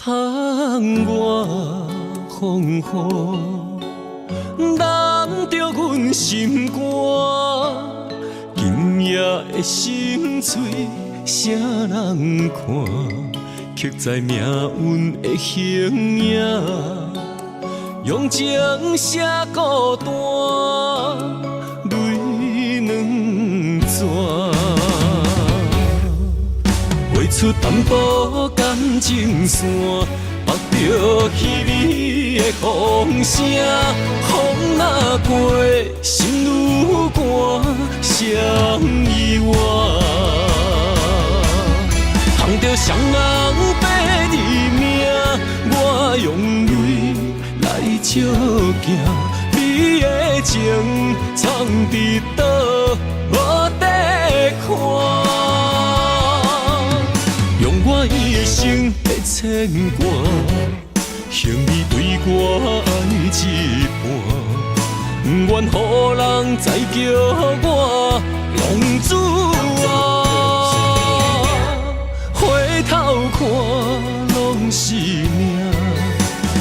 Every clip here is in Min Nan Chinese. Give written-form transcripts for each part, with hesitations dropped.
窗外風雨，染著阮心肝。今夜的心碎，啥人看？刻在命運的形影，用情寫孤單，淚兩泉。畫出淡薄感情線，縛著凄美的風聲。風若過，心愈寒，誰意外？烘著雙人白日命，我用淚來照鏡，你的情藏佇佗，無得看。用我一生的牽掛，還你對我愛一半，毋願予人再叫我浪子啊！回頭看，攏是命，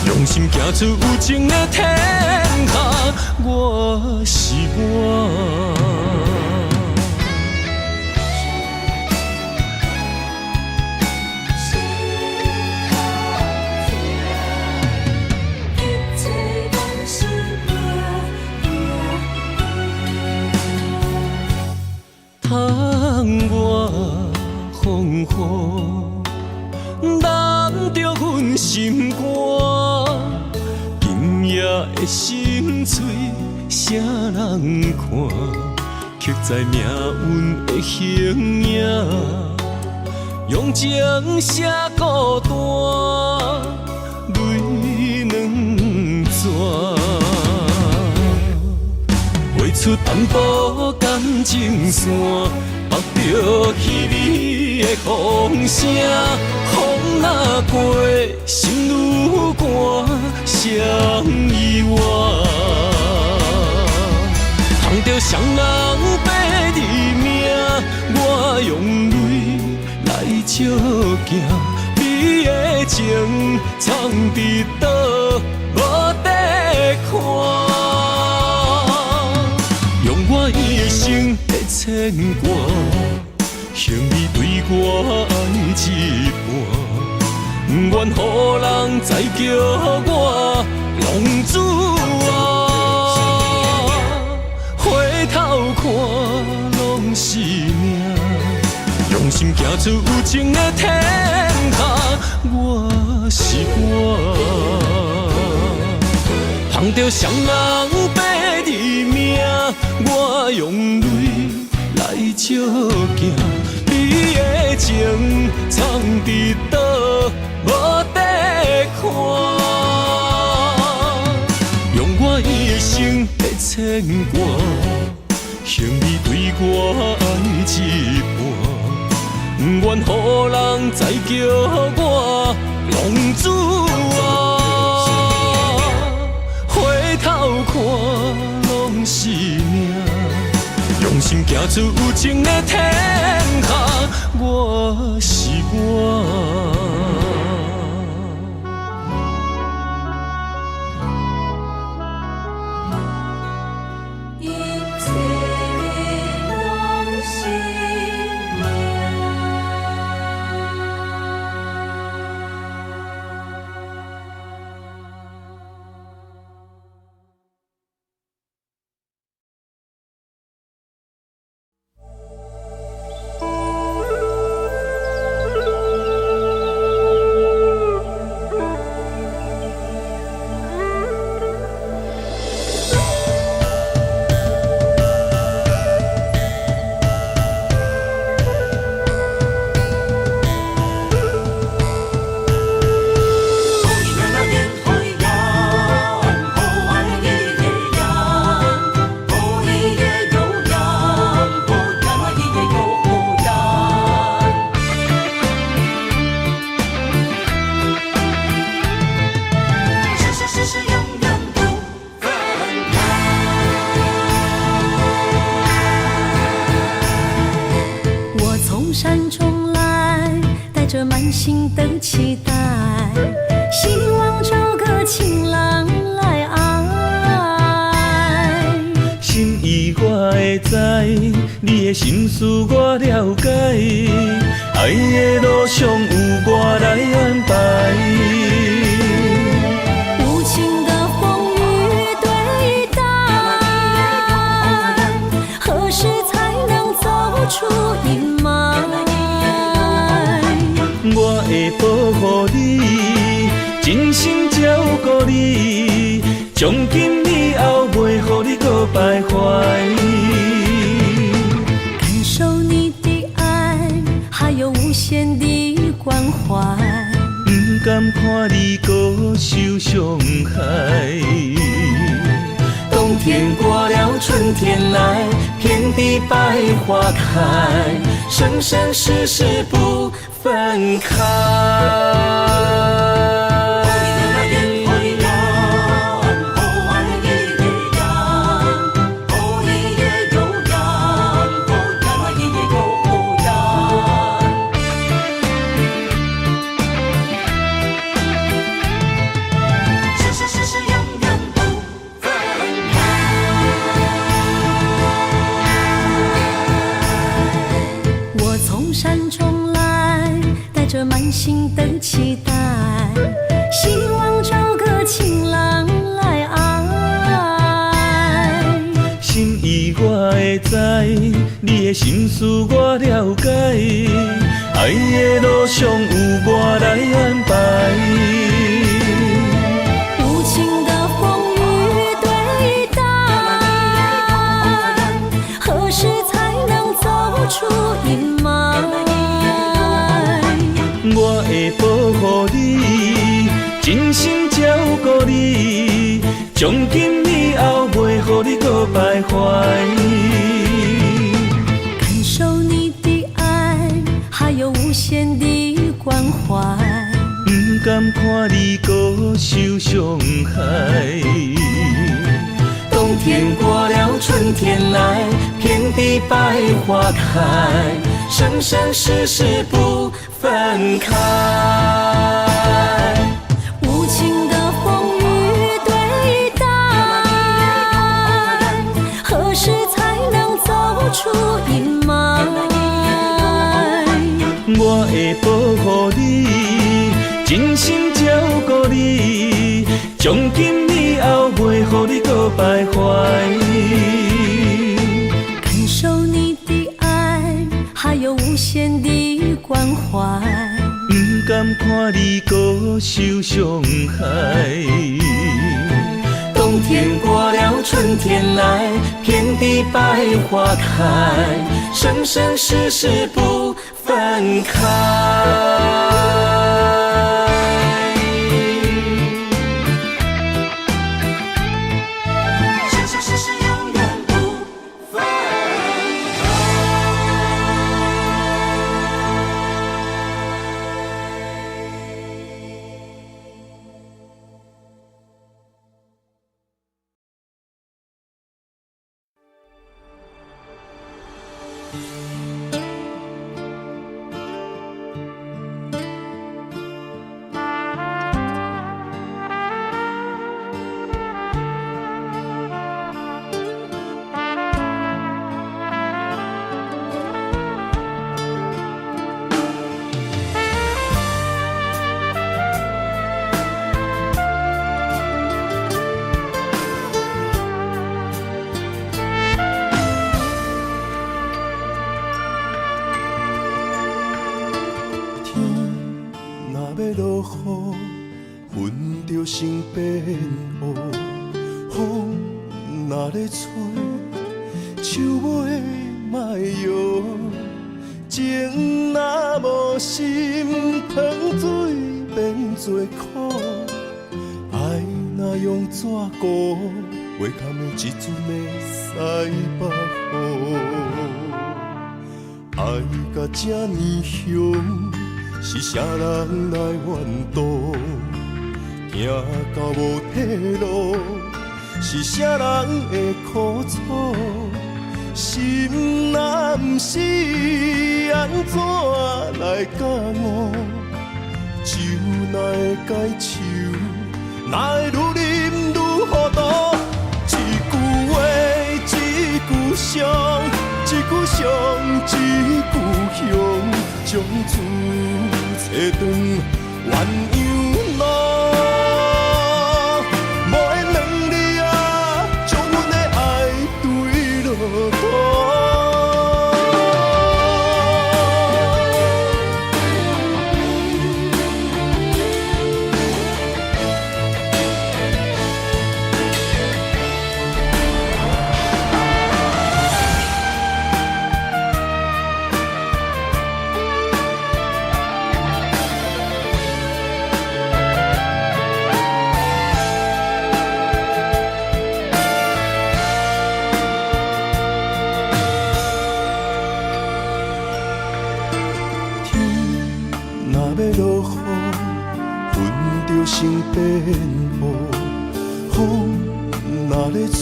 用心行出有情的天下，我是我。窗外風雨，染著阮心肝。今夜的心碎，啥人看？刻在命運的形影，用情寫孤單，淚兩泉。畫出淡薄感情線，縛著凄美的風聲。風若過，心愈寒，誰意外？烘著雙人白日命，我用淚來照鏡，你的情藏佇佗，無得看。用我一生的牽掛，還你對我愛一半，毋願予人再叫我浪子啊！回頭看，攏是命，用心行出有情的天下，我是我。烘著雙人白日命，我用淚來照鏡，你的情藏佇佗，無得看。用我一生的牽掛，還你對我愛一半，毋願予人再叫我浪子啊！回頭看，攏是命，用心行出有情的天下，我是我。一切攏是命。你的心思我了解，愛的路上有我來安排。無情的風雨對待，何時才能走出陰霾？我會保護你，真心照顧你，從今以後袂予你閣徘徊。感受你的愛，還有無限的關懷。毋甘看你閣受傷害。冬天過了，春天來，遍地百花開，生生世世不分開。我從山中來，帶著滿心的期待，希望找個情郎來愛。心意我會知，你的心思我了解，愛的路上有我來安排。無情的風雨對待，何時才能走出陰霾？我會保護你，真心照顧你，從今以後袂予你閣徘徊。感受你的愛，還有無限的關懷。毋甘看你閣受傷害。冬天過了，春天來，遍地百花開，生生世世不分開。無情的風雨對待，何時才能走出陰霾？我會保護你，真心照顧你，從今以後袂予你閣徘徊。感受你的愛，還有無限的關懷。毋甘看你閣受傷害。冬天過了，春天來，遍地百花開，生生世世不分開。生生世世永遠不分開。天若欲落雨，雲就先變烏；風若咧吹，樹尾嘛會搖。情若無心，糖水變做苦。愛若用紙糊，話堪會一陣的西北風。愛甲這呢凶，是啥人來怨毒？行到無退路，是啥人的苦楚？心若毋死，按怎來覺悟？酒若會解愁，哪會愈啉愈糊塗？一句話，一句傷，一句傷。伤，一句乡，从此找断鸳鸯路。无缘两字啊，将阮的爱坠落土。天若欲落雨，云就先变乌；风若咧吹，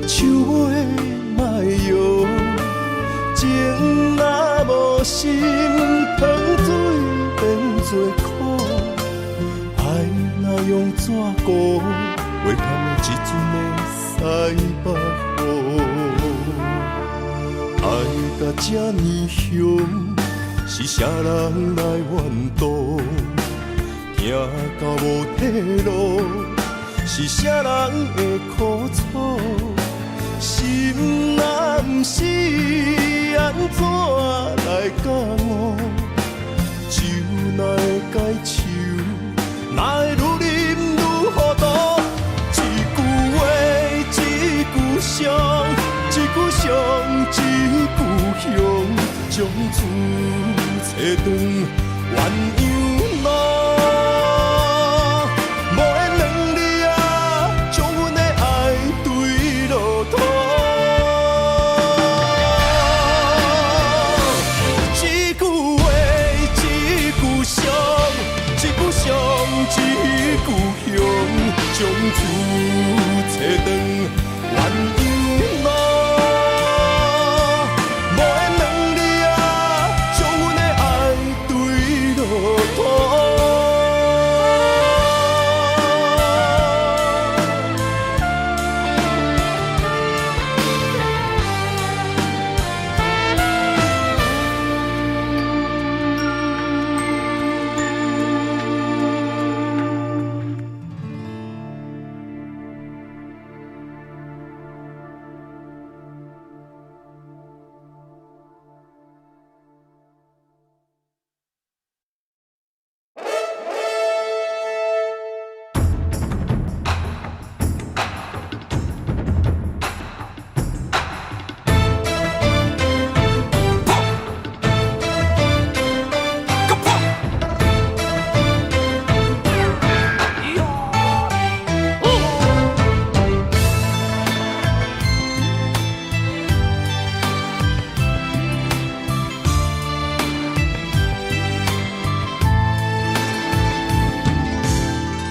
树尾莫摇。情若无心，汤水变做苦。爱若用纸糊，话堪会一阵的西北风。爱甲这呢凶，是啥人来怨毒？行到无退路，是啥人的苦楚？心若毋是按怎来觉悟？酒若会解愁，哪会愈饮愈糊涂？一句话，一句伤，一句伤，一句乡，从此找断鸳鸯路。无缘两字啊，将阮的爱坠落土。一句话，一句伤，一句伤，一句乡，从此找断鸳鸯路。无缘两字啊，将阮的爱坠落土。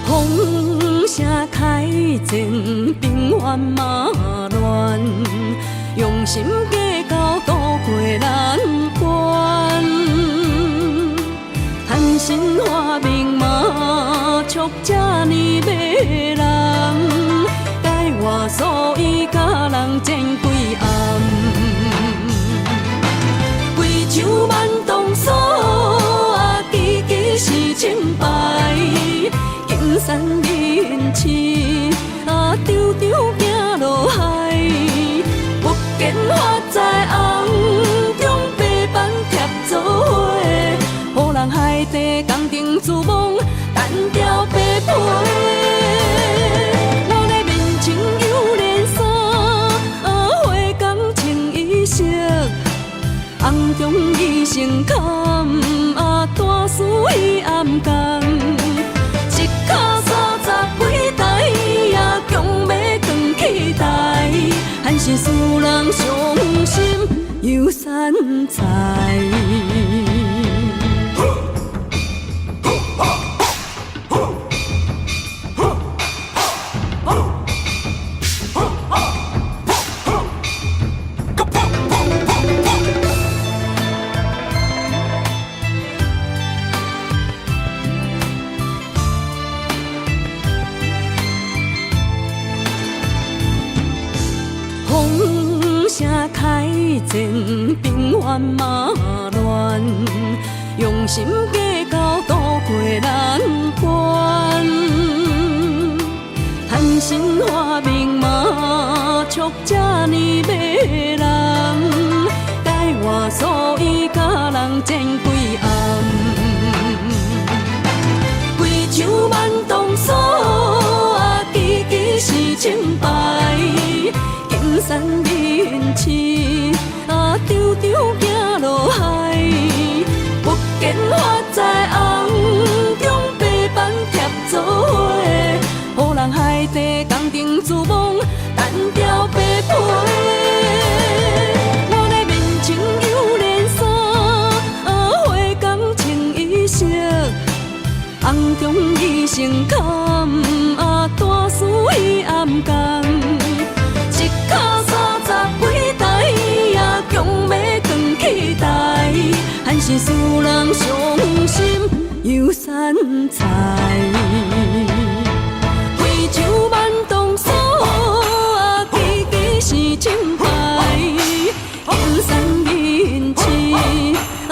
风声开战，平原嘛乱，用心计较渡过难关。贪心发明嘛，笑这呢迷人，解我所以佮人战几暗。规场万动锁啊，支支是清白。金山银翅啊，长长行落海，不见发财红中白板贴做伙，予人海底工程珠梦单调白皮。老咧面穿幽连衫，啊，花工穿衣色，红中医生坎啊，大师伊暗讲。一跤三十几台啊，强欲扛起台，还是使人伤心又散财。风声开戰，平原嘛亂，用心計較渡過難關。貪心發明嘛，笑這呢迷人，改換所以佮人戰幾暗。規場慢動作啊，支支是清白，金山銀刺啊，張張行落海，福建發財紅中白板貼做伙，予人海底工程珠網單調白皮。我的面前有連衫，啊，花工穿衣色。紅中醫生坎啊，大師伊暗共，一跤三十幾台啊，強欲扛起台，還是使人傷心又散財。規場慢動作啊，支支是清白，金山銀刺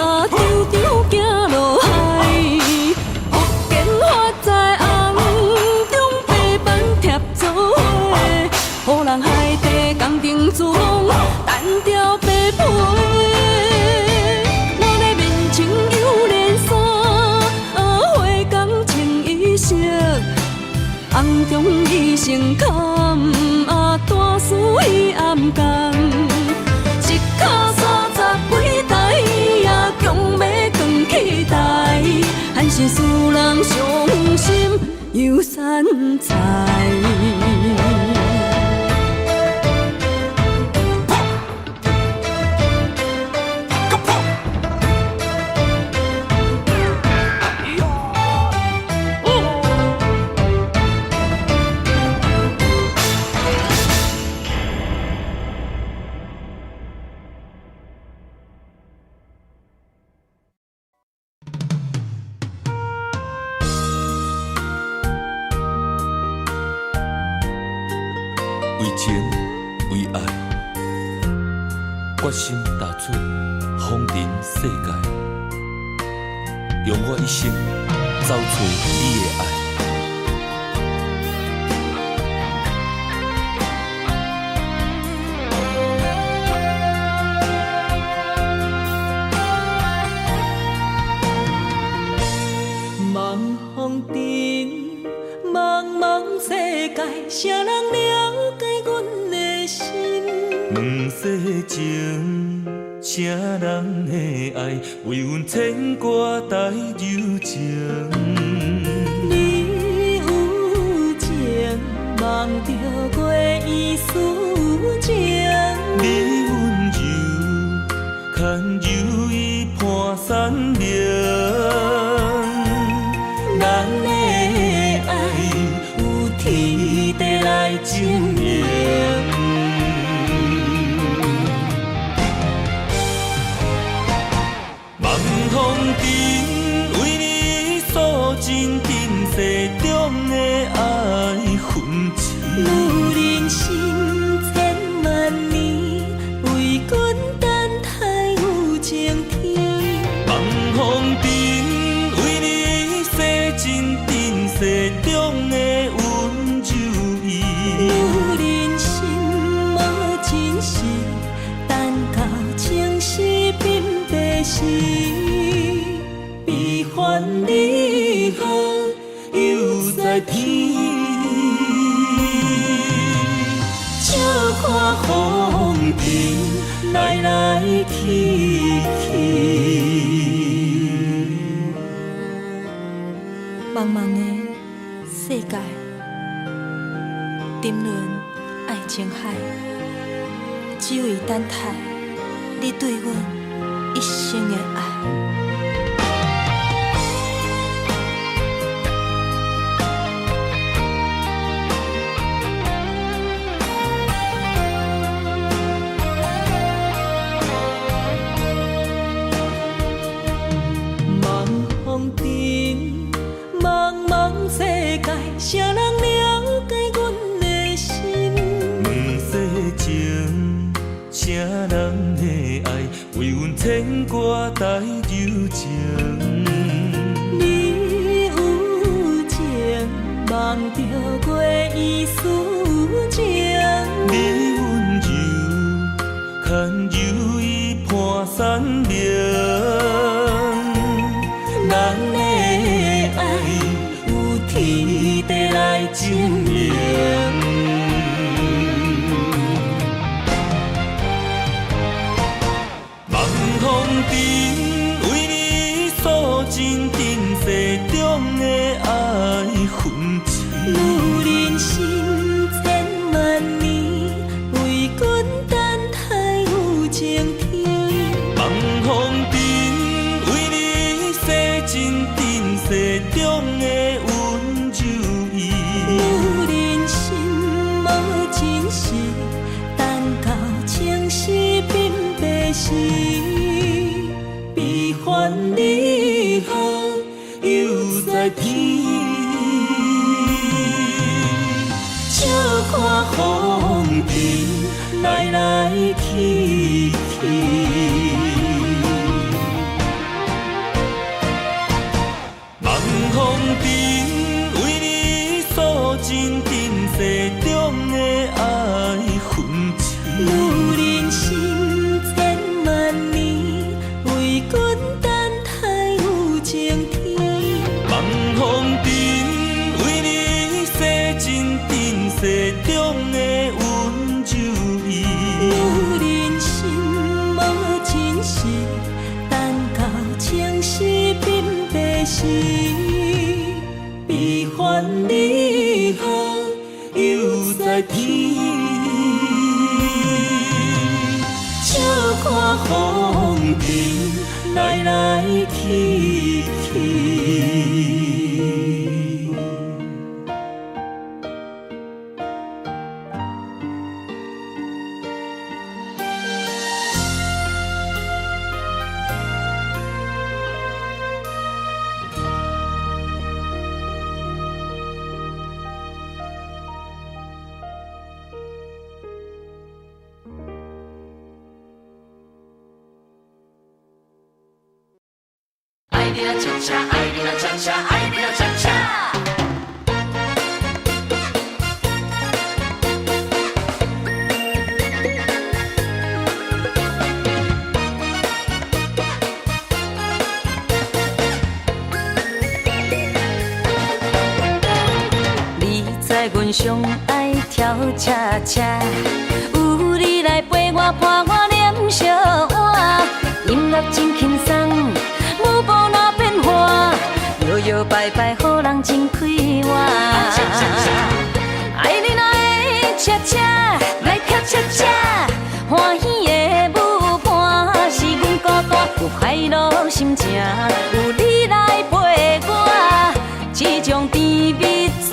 啊，張張行落海。福建發財紅中白板貼做伙，予人海底工程珠網單調白皮。我的面前有連衫，啊，花工穿衣色，紅中醫生坎啊，大師伊暗共，一跤三十幾台啊，強欲扛起台，還是使人傷心又散財。為情為愛，決心踏出風塵世界，用我一生走揣你的愛。茫風塵，茫茫世界，誰人了解阮的心？問世情，啥人的愛為阮牽掛帶柔情？你有情，望著月圓思情。你溫柔，牽柔伊伴山明。咱的愛有天地來證明。望風塵為你訴盡塵世中的愛恨情。女人心千萬年，為君等待有情天。望風塵為你洗盡塵世中的溫柔意。女人心無真實，等到情絲變白時，悲歡離合又在天。笑看風塵來來去去。茫茫的世界，沉淪愛情海，只為等待你對阮一生的愛。茫風塵，茫茫世界，誰人了解阮的心？問世情，啥人的牵挂台柔情。你有情，望著过意思情。你溫柔，牽柔伊伴山明。咱的愛有天地來證明。望風燈為你訴盡塵世中的愛恨情。女人心千萬年，為君等待有情天。望風燈為你洗盡塵世中的溫柔意。女人心無真實，等到青絲變白時，悲歡離合猶在天。笑看風塵來來去去。望風燈為你訴盡塵世中的愛恨情。女人心千萬年，為君等待有情天。望風燈為你洗盡塵世中的溫柔意。女人心無真實，等到青絲變白時，悲歡離合猶在天。笑看風塵來來去去。愛你啦恰恰，愛你啦恰恰，愛你啦恰恰。你知阮上愛跳恰恰，有你來陪我伴我念小碗，音樂真輕鬆，舞步若變化，搖搖擺擺，予人真快活。愛你若會恰恰，來跳恰恰，歡喜的舞伴是阮孤單，有快樂心情，有你來陪我，這種甜蜜水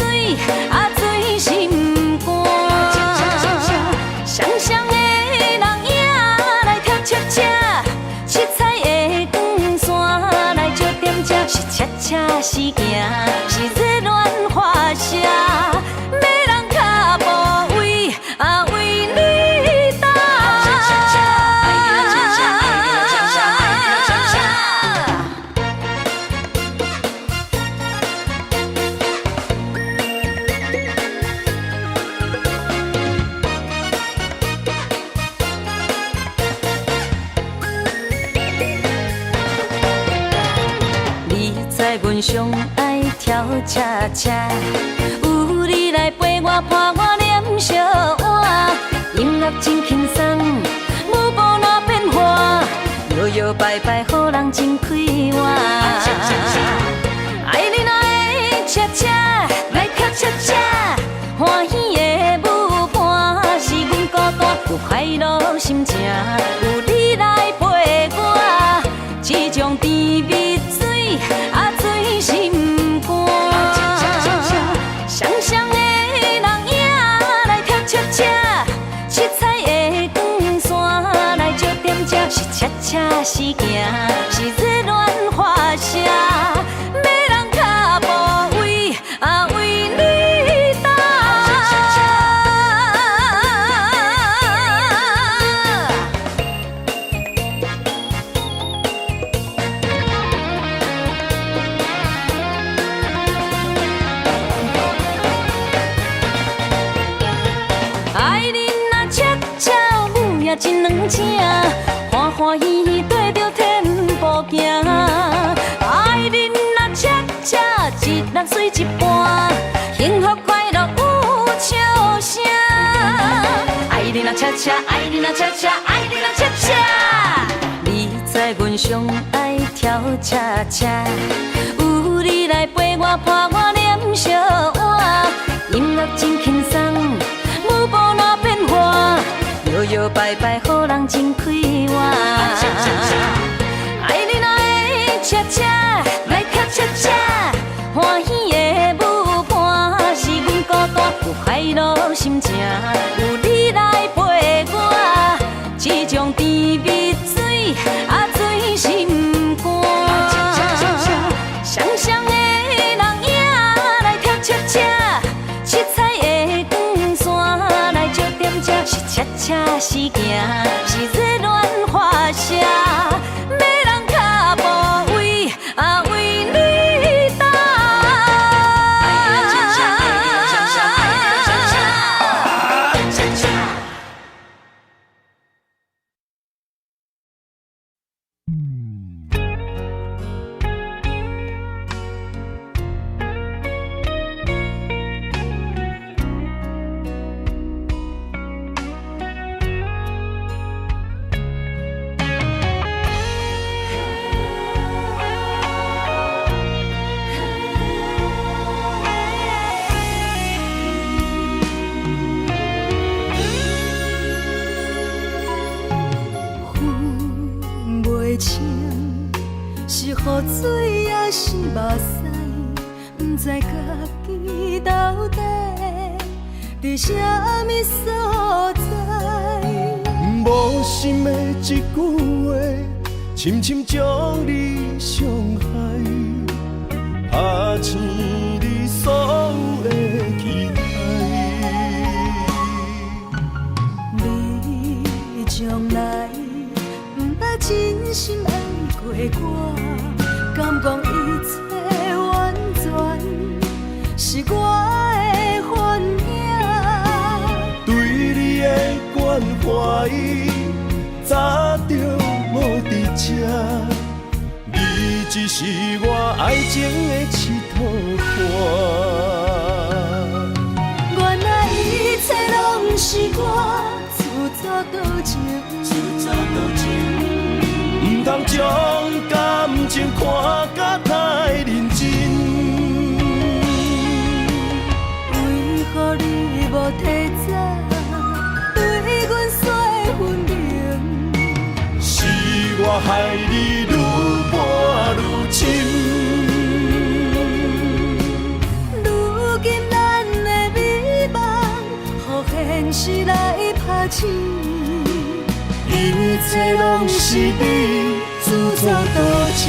啊醉心肝。双双的人影來跳恰恰，七彩的光線來照點這，是恰恰是行，是熱戀發射，欲人跤步為啊為你踏。你知阮上愛跳恰恰，有你來陪我伴我念小碗，音樂真輕鬆，舞步若變化，搖搖擺擺，予人真快活。愛你若會恰恰，來跳恰恰，歡喜的舞伴是阮孤單，有快樂心情，有你來陪我，這種甜蜜水啊醉心肝。雙雙的人影來跳恰恰，七彩的光線來照點這，是恰恰是行，是熱戀發射，欲人跤步為啊為你踏。掠一兩請，歡歡喜喜綴著天步行。愛恁若恰恰，一人水一半，幸福快樂有笑聲。愛恁若恰恰，愛恁若恰恰，愛恁若恰恰。你知阮上愛跳恰恰，有你來陪我伴我念小碗，音樂真輕鬆，舞步若變化，搖搖擺擺，予人真快活。愛恁愛恰恰，來跳恰恰，歡喜的舞伴是阮孤單，有快樂心情，有你來陪我，這種甜蜜水啊醉心肝。双雙的人影來跳恰恰，七彩的光線來照點這，是恰恰是行，是熱戀發射，欲人跤步為啊為你踏。恰恰，恰恰，恰恰，恰恰。分袂清是雨水抑是目屎，不知家己到底佇啥物所在。無心的一句話，深深將你傷害，拍醒你所有的期待。你從來毋捌真心愛過我，敢講一切完全是我的幻影。對你的關懷，早就無佇這，你只是我愛情的刺塗伴。原來一切攏是我自作多情，自作多情。毋通將感情看甲太認真。為何你無提早對阮說分明？是我害你愈絆愈深。如今咱的美夢，予現實來拍醒。一切攏是你自作多情。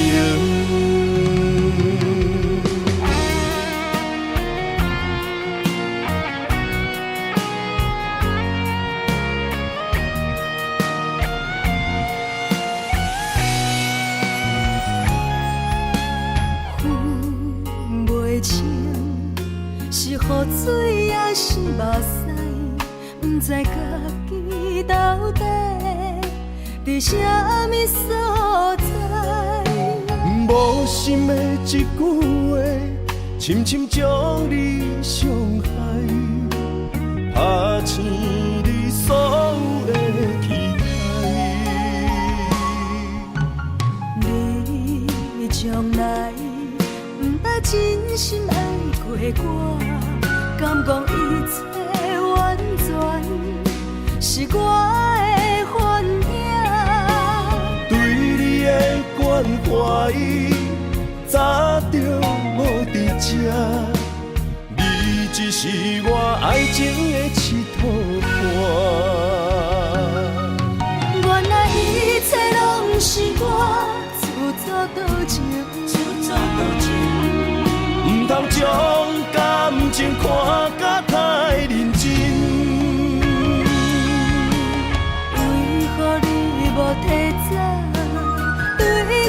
分袂清是雨水抑是目屎，不知家己到底佇啥物所在。無心的一句話，深深將你傷害，拍醒你所有的期待。你從來毋捌真心愛過我，敢講一切完全是我的幻影。對你的關懷，早就無佇這，你只是我愛情的刺塗伴。原來一切攏是我自作多情，自作多情。毋通將感情看甲太認真。為何你無提早對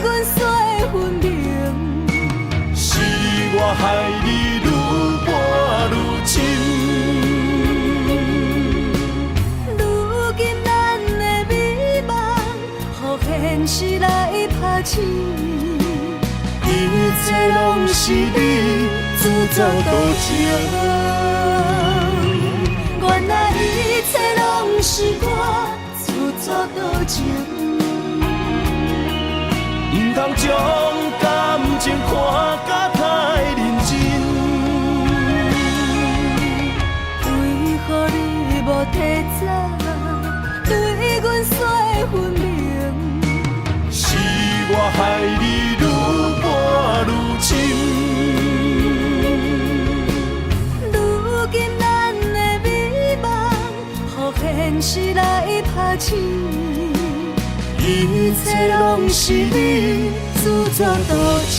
阮說分明？是我害你愈絆愈深。如今咱的美作多情。原來一切攏是我自作多情。毋通將感情看甲太認真。為何你無提早對阮說分明？是我害你愈絆愈深。如今咱的美夢，予現實來拍醒。一切攏是你自作多情。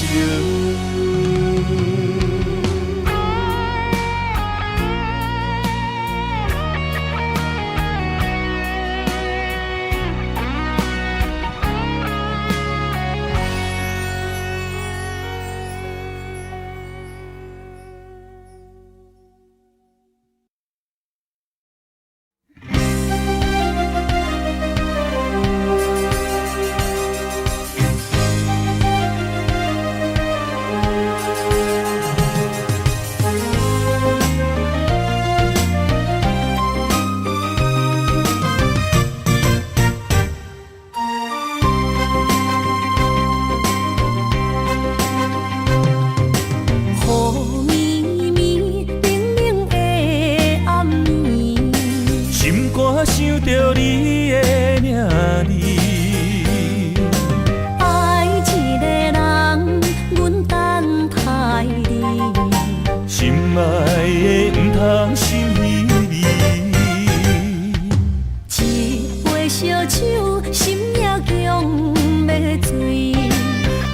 雨绵绵，冷冷的暗暝，心肝想著你的名字。愛一个人，阮等待你。心愛的毋通心稀微。一杯燒酒，心也強欲醉。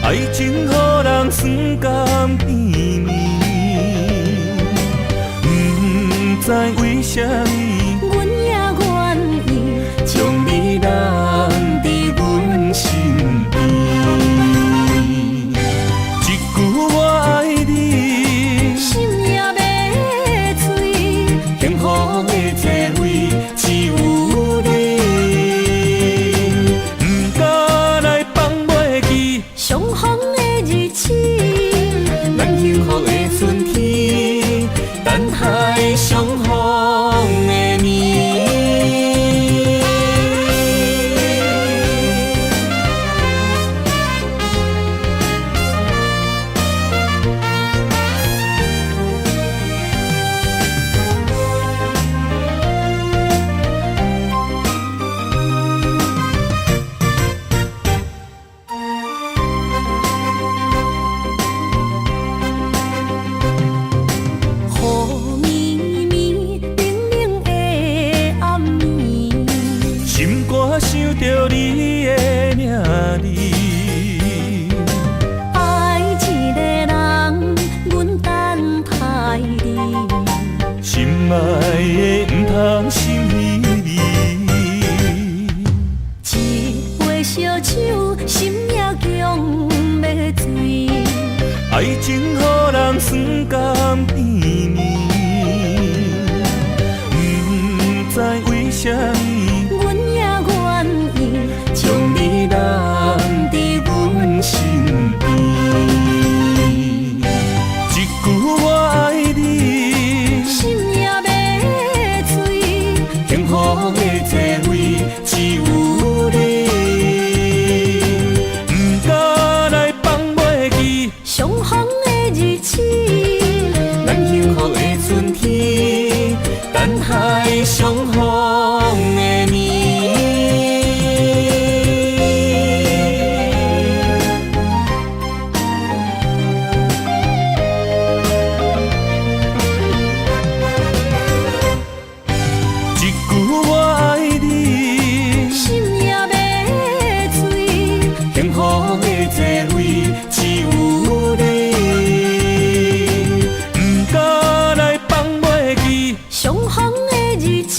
愛情予人酸甘甜暝，毋知為啥物，阮也願意將你攬佇阮身邊。一句我愛你，心也欲醉。幸福的座位只有你，毋敢來放袂記。相逢的日子，咱幸福的春天，等待相逢的暝。雨绵绵，冷冷的暗暝，心肝想著你的名字。愛一個人，阮等待你。心愛的毋通心稀微。一杯燒酒，心也強欲醉。愛情予人酸甘甜暝，毋知為啥物，阮也願意將你攬佇阮身邊。一句我愛你，心也欲醉。幸福的座位只有你，毋敢來放袂記。相逢的日子，咱幸福的春天，等待相逢的暝。一句我愛你，心也欲醉。幸福的座位只有你，毋敢來放袂記。相逢的日子，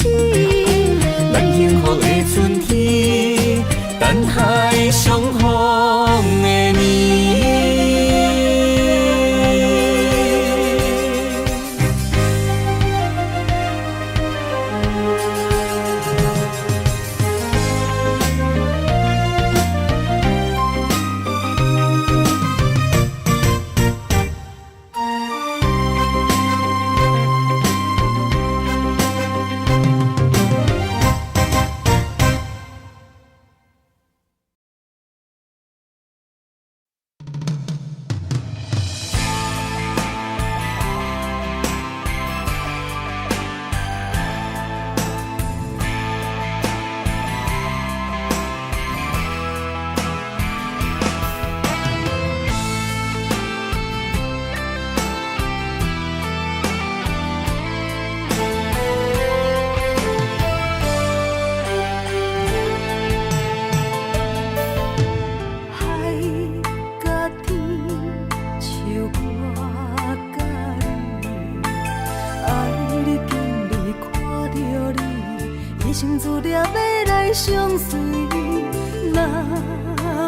注定欲來相隨。若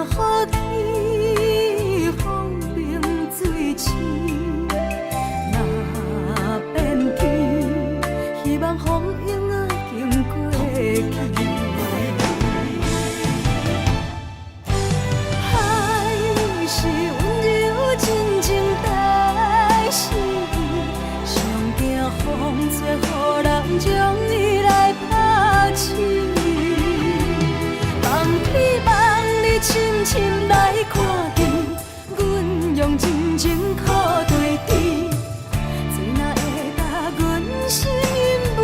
雨天，風冰水深；若變天，希望風湧仔經過去。海是溫柔真情代志，上驚風吹予人將伊來拋棄。望希望你深深來看見，阮用真情苦對甜，水若會焦阮心不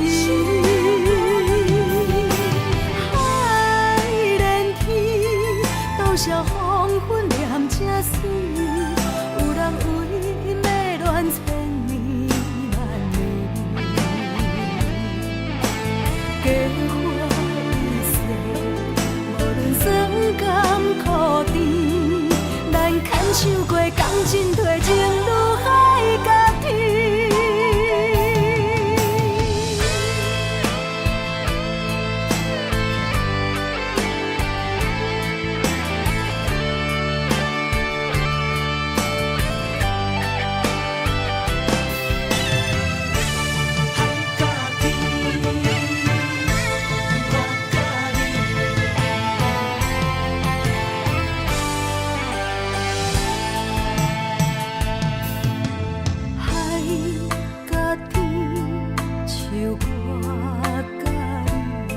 移。海連天，多少黃昏念這水，有人為迷戀千年萬年。假話一世，無論酸甘苦甜，咱牽手過，共進退，情如海角天。海甲天，我佮你。海佮天，树我佮你，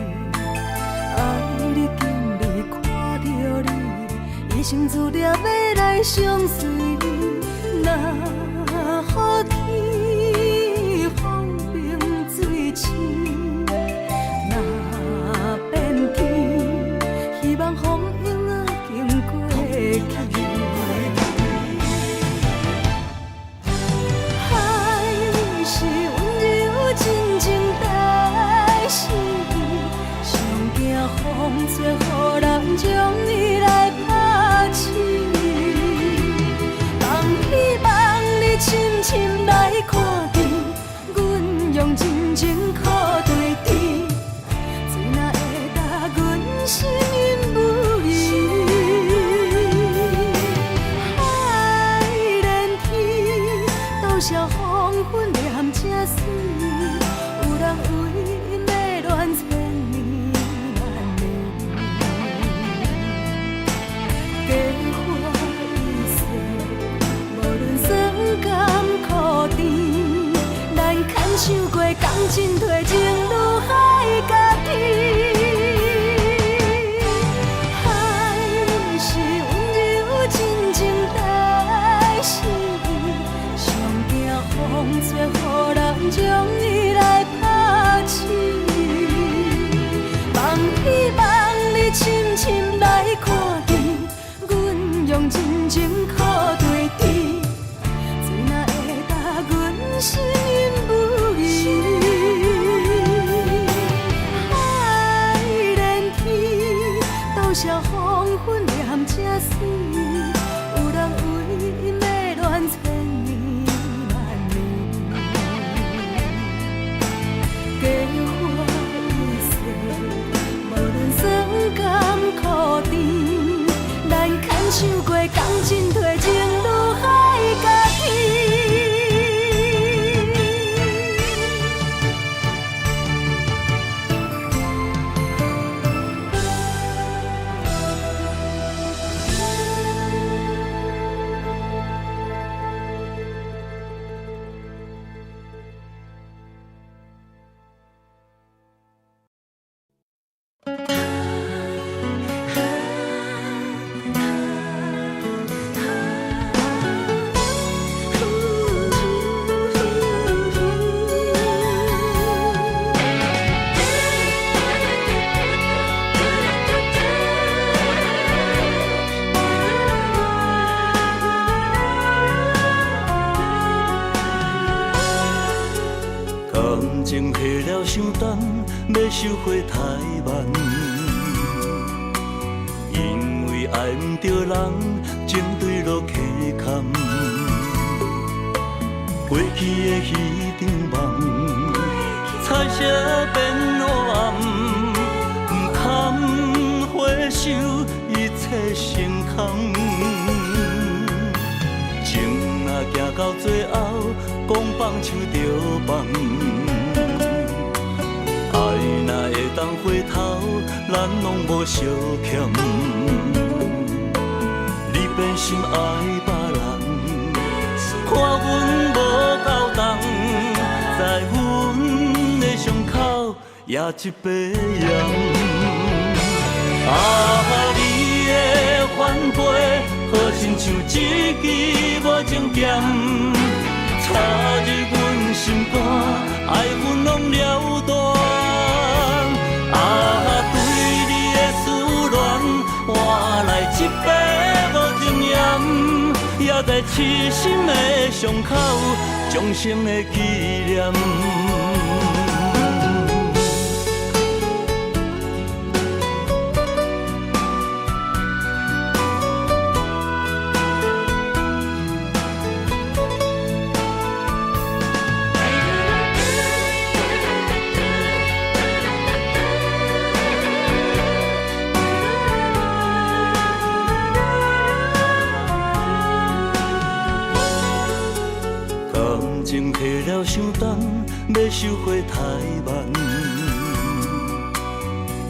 愛你敬你看著你，一生注定欲來相隨。若雨天，風冰水深；若變天，希望風湧仔經過去。海是溫柔真情代志，上驚風吹予人將伊來拋棄。望希望你深深來看見，阮用真情苦對甜，水若會焦阮心不移。海連天，多少黃昏念這水，有人為迷戀千年萬年。假話一世，無論酸甘苦甜，咱牽手過，共進退，情如海角天。海是溫柔真情代志，上驚風吹予人將伊來拋棄。望希望你深深來看見，阮用真情苦對甜，水若會焦阮心不移。海連天，多少黃昏念這水，有人為迷戀千年萬年。假話一世，無論酸甘苦甜，咱牽手過，共進退，情如海角天。感情下了傷重，欲收回太慢。因為愛毋著人，情對落溪坎。過去的彼場夢，彩色變黑暗。收一切成空。情若行到最後，講放手就放。愛若會當回頭，咱攏無相欠。你變心愛別人，看阮無夠重，在阮的傷口也一塊鹽。啊，你的反背，好親像一支無情劍，插入阮心肝，愛恨攏了斷。啊，對你的思戀，換來一塊無情鹽，也在痴心的傷口，終生的紀念。感情提了傷重，欲收回太慢，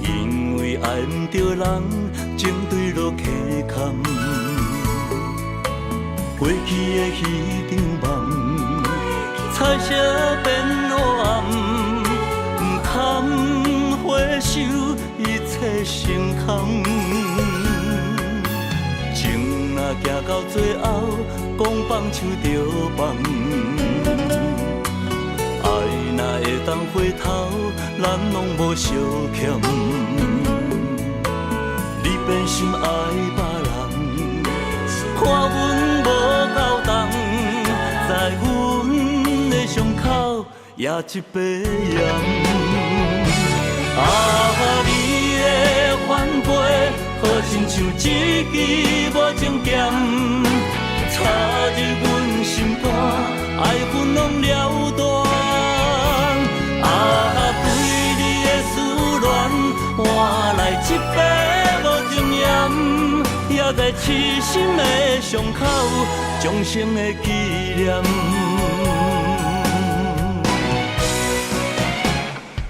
因為愛毋著人，情對落溪坎。過去的彼場夢，彩色變黑暗，毋堪回首，一切成空。情若行到最後，講放手就放。愛若會當回頭，咱攏無相欠。你變心愛別人，看阮無夠重，在阮的傷口也一塊鹽。啊，你的反背，好親像一支無情劍，插入阮心肝，愛恨攏了斷。啊，對你的思戀，換來一塊無情鹽，也在痴心的傷口，終生的紀念。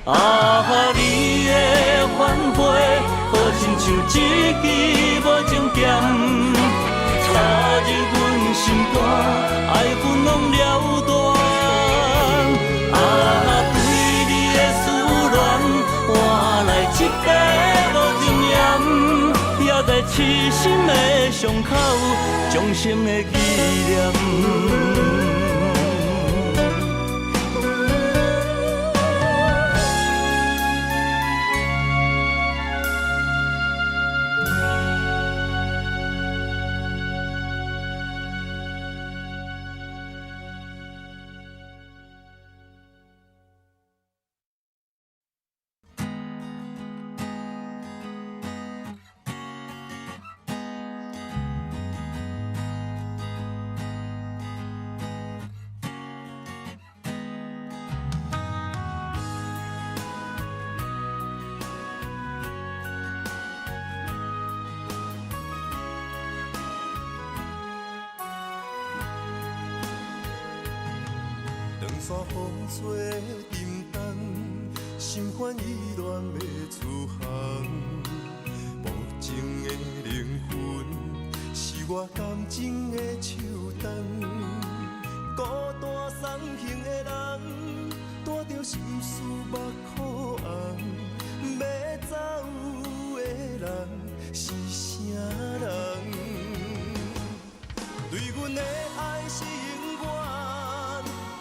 啊，你的反背，好親像一支無情劍，插入阮心肝，愛恨攏了斷。啊，對你的思戀，換來一塊無情鹽，也在痴心的傷口，終生的紀念。長山風吹沉重，心煩意亂欲出航。無情的靈魂，是我感情的樹洞。孤單送行的人，帶著心事目眶紅。欲走的人是啥人？對阮的愛是永遠。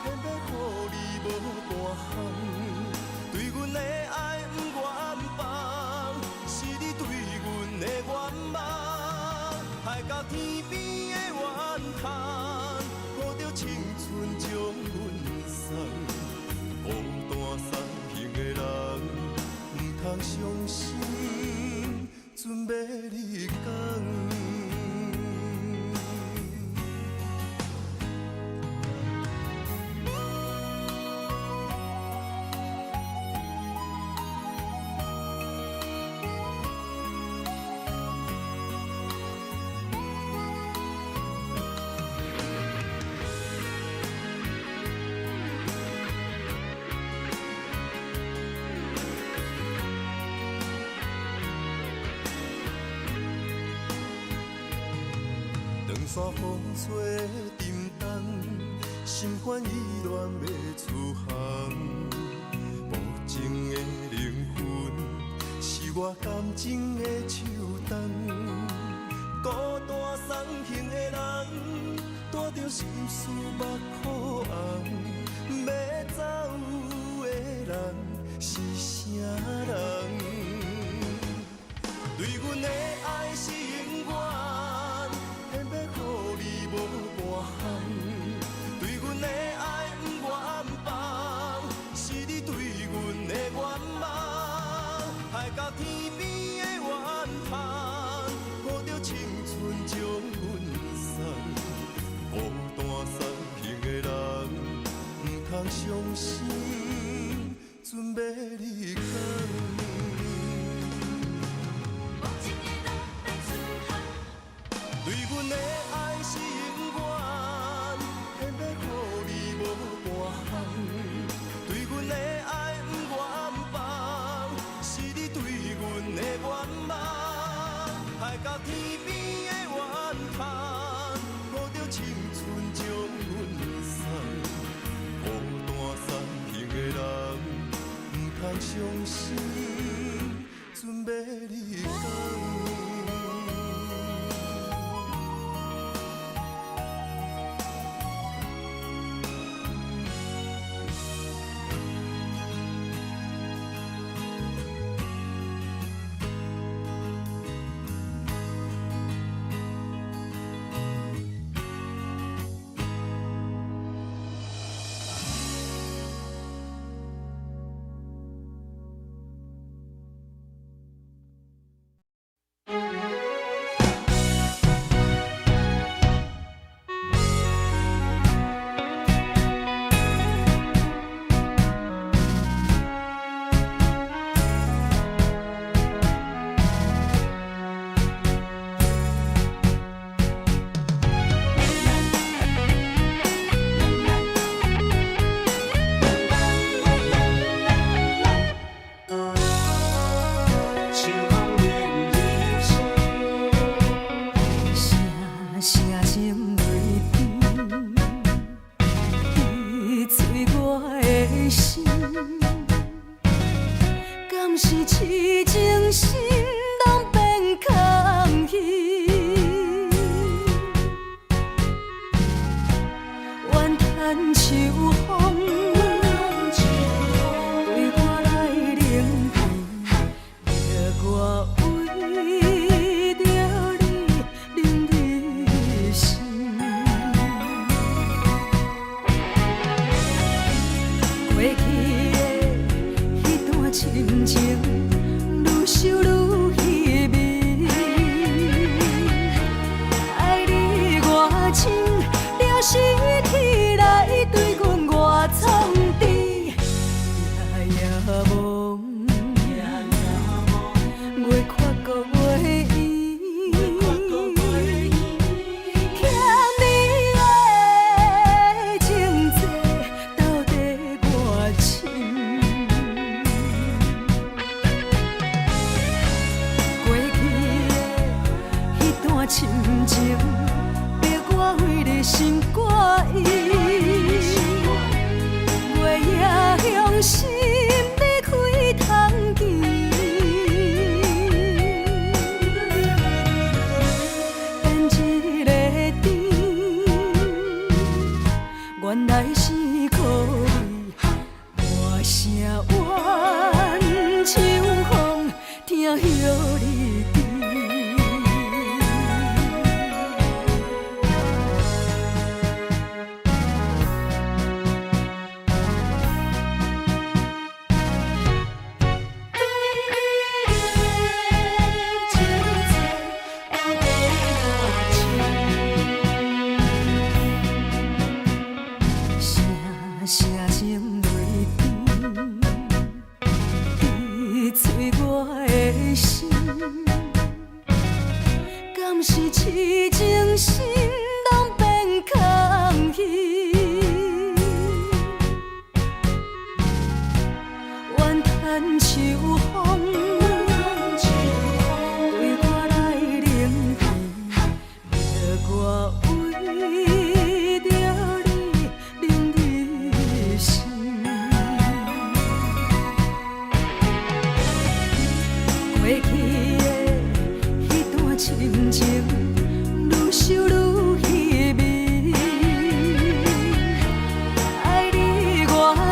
偏欲予你無半項，對阮的愛毋願放，是你對阮的願望。海角天邊的怨叹，抱著青春將阮送。孤單送行的人，毋通傷心，准欲你講。山風吹沉重，心煩意亂欲出航。無情的靈魂，是我感情的樹洞。孤單送行的人，帶著心事目苦紅，欲走的人是啥人？對阮的愛是永遠，偏欲予你無半項。對阮的愛毋願放，是你對阮的願望。海角天邊的怨嘆，抱著青春將阮送。孤單送行的人，毋通傷心，準欲離港。無情的人欲出航。對阮的愛是永遠，偏欲予你無半項。對阮的愛毋願放，是你對阮的願望。海角天邊的怨嘆，抱著青春將阮送。孤單送行的人，毋通傷心，準欲離港。秋風連入心。聲聲情淚甜，滴醉我的心。敢是痴情心攏變空虛？怨嘆秋風，對我來冷彼，逼我為著你冷入心。過去的彼段深情，愈想愈稀微。愛你偌深，了失去來對阮偌創治，夜夜夢，月缺閣月圓。欠你的情債到底偌深？過去的彼段深情，逼我為你心肝意。月夜向心欲開窗枝，變一个甜，原來是苦味。大聲怨秋風，疼惜你甜。對你的情債到底偌深？聲聲情淚甜，滴醉我的心。敢是痴情心攏變空虛？怨嘆秋風，對我來冷彼，逼我為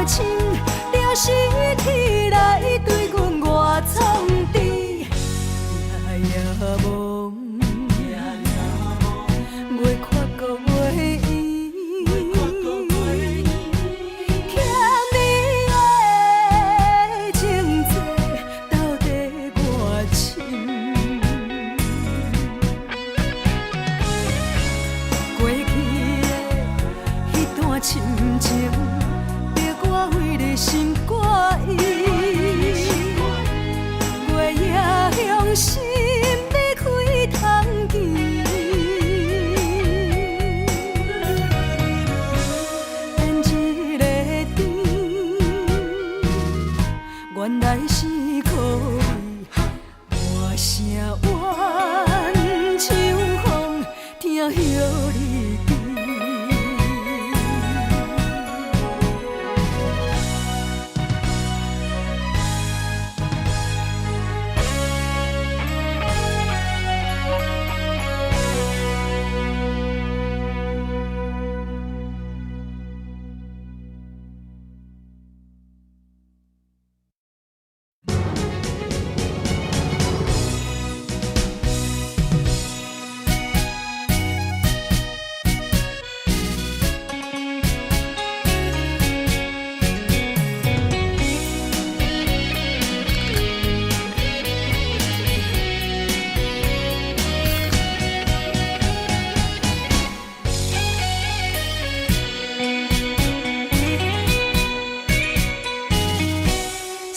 深，著失去來對阮偌創治。夜夜夢，袂看閣袂圓，欠你的情債到底偌深？過去的彼段深情，逼我為你心肝意，月夜向心欲開窗機。等一个甜，原來是苦味，半聲怨像風，疼予你記。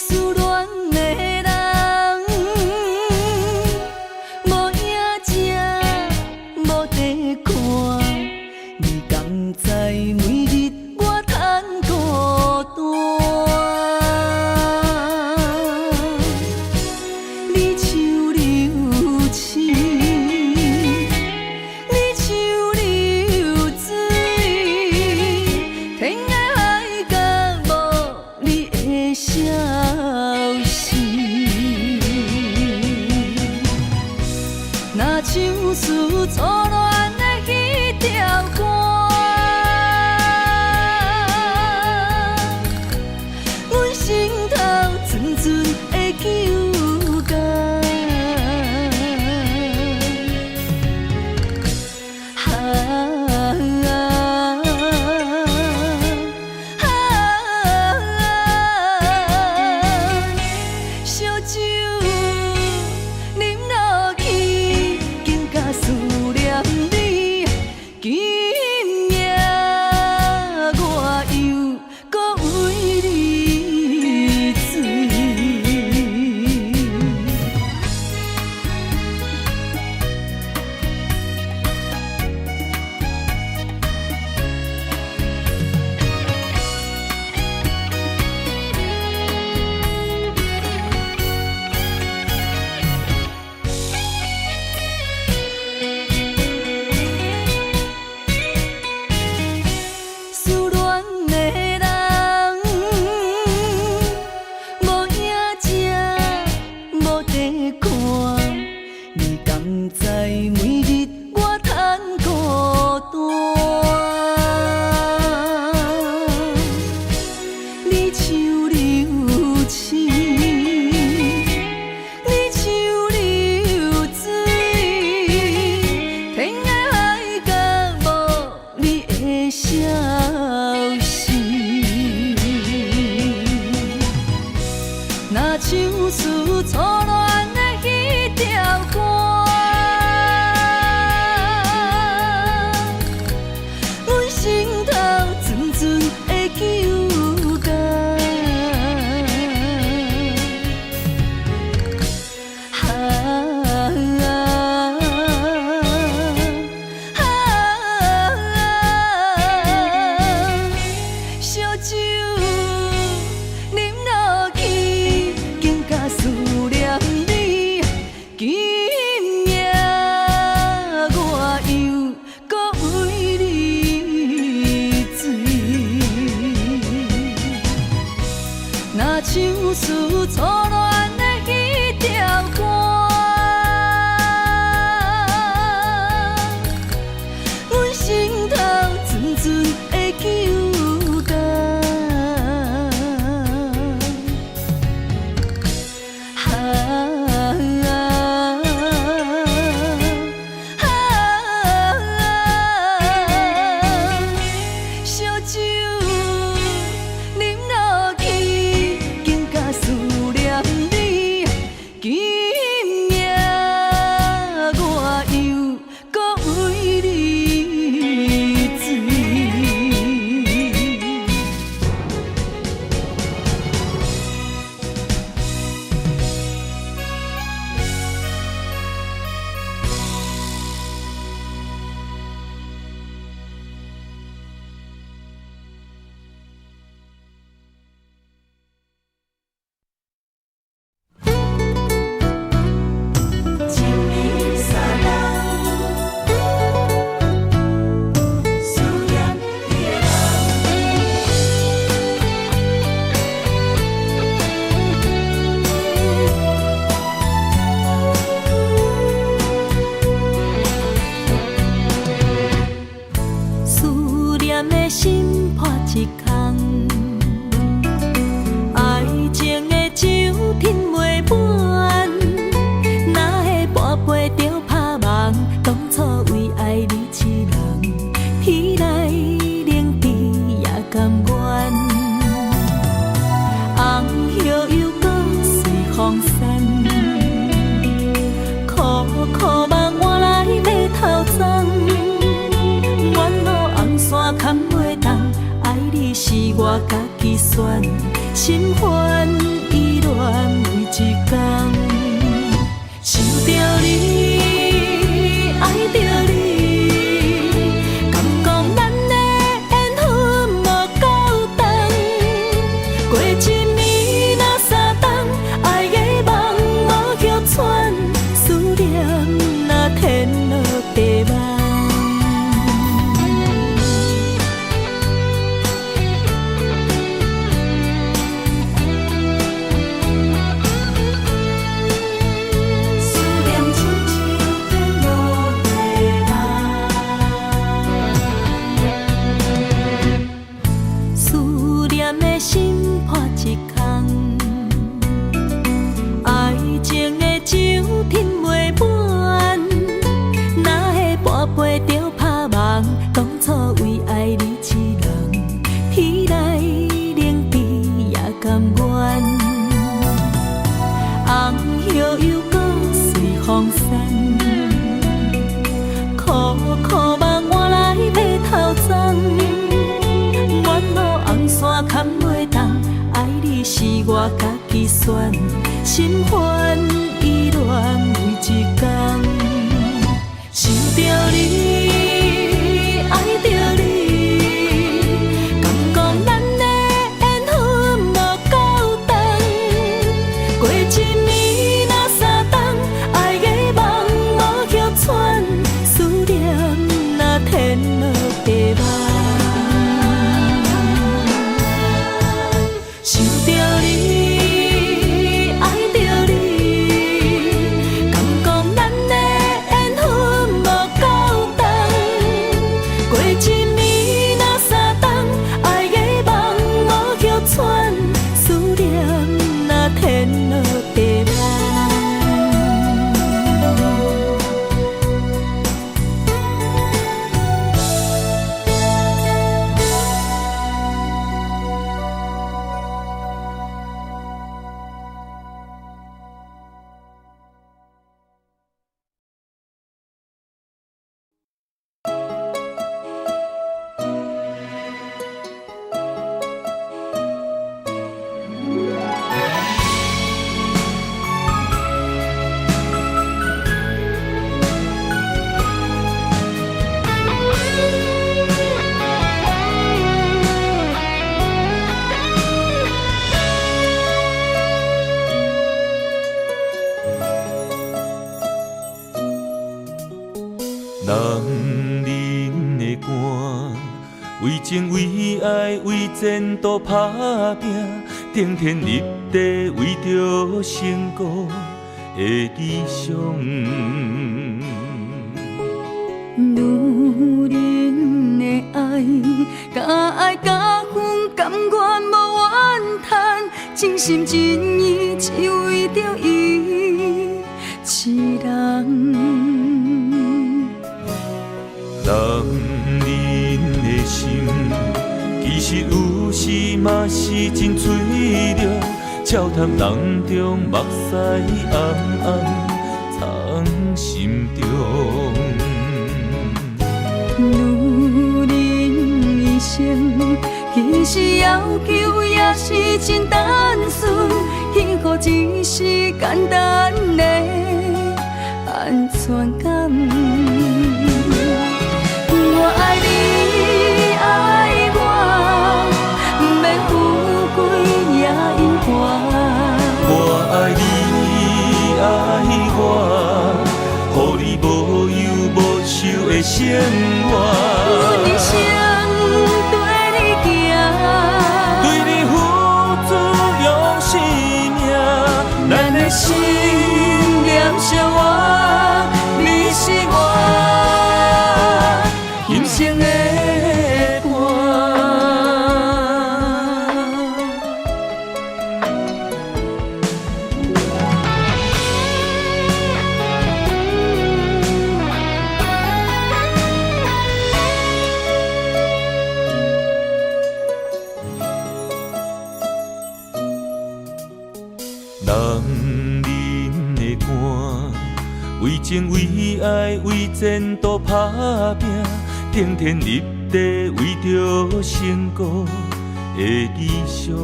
失戀的人，無影跡，無地看，你敢知每日我趁孤單？你像流星，你像流水，天涯海角無你的消息。若像是初戀的彼條歌，阮心頭陣陣的糾結。啊啊！燒酒啉落去，更加思念你。今夜我又閣為你醉。失戀的人，無影跡，無地看，你敢知每日我趁孤單？你像流星，你像流水，天涯海角無你的消息。若像是初戀的彼條歌，阮心頭陣陣的糾結。啊啊！燒酒啉落去，更加思念你。今夜我又閣為你醉。若像是初戀的彼條歌，阮心頭陣陣的糾結。我家己選，心煩意亂每一工。想著你，愛著你，感覺咱的緣分無夠長。過一暝若三冬，愛的夢無歇喘，思念若天落地夢。思念親像天落地夢。思念的心破一空，愛情的酒斟袂滿，哪會半杯就拍夢？當初為愛你一人，天來冷悲也甘願。紅葉又閣隨風散，苦苦夢換來白頭鬃。沿路紅線牽袂動，愛你是我家己選，心煩意亂每一工。想著你，愛著你，感覺咱的緣分無夠長。過一暝若三冬，愛的夢無歇喘，思念若天落地夢。想著你，愛著你，感覺咱的緣分無夠長。過一暝若三冬，愛的夢無歇喘，思念若天落地夢。男人的肝，為情為愛為前途打拼，頂天立地為著成功的理想。女人的愛，敢愛敢恨，甘願無怨嘆，真心真意只為著伊一人。男人的心，其實有時嘛是真脆弱，笑談當中，目屎暗暗藏心中。女人一生，其實要求也是真單純，幸福只是簡單的安全感。我愛你，愛我，毋免富貴也猶原。我愛你，愛我，予你無憂無愁的生活。阮一生綴你行，對你付出用生命，咱的心念相活，你是我今生的伴。男人的肝，為情為愛為前途打拼，頂天立地為著成功的的理想。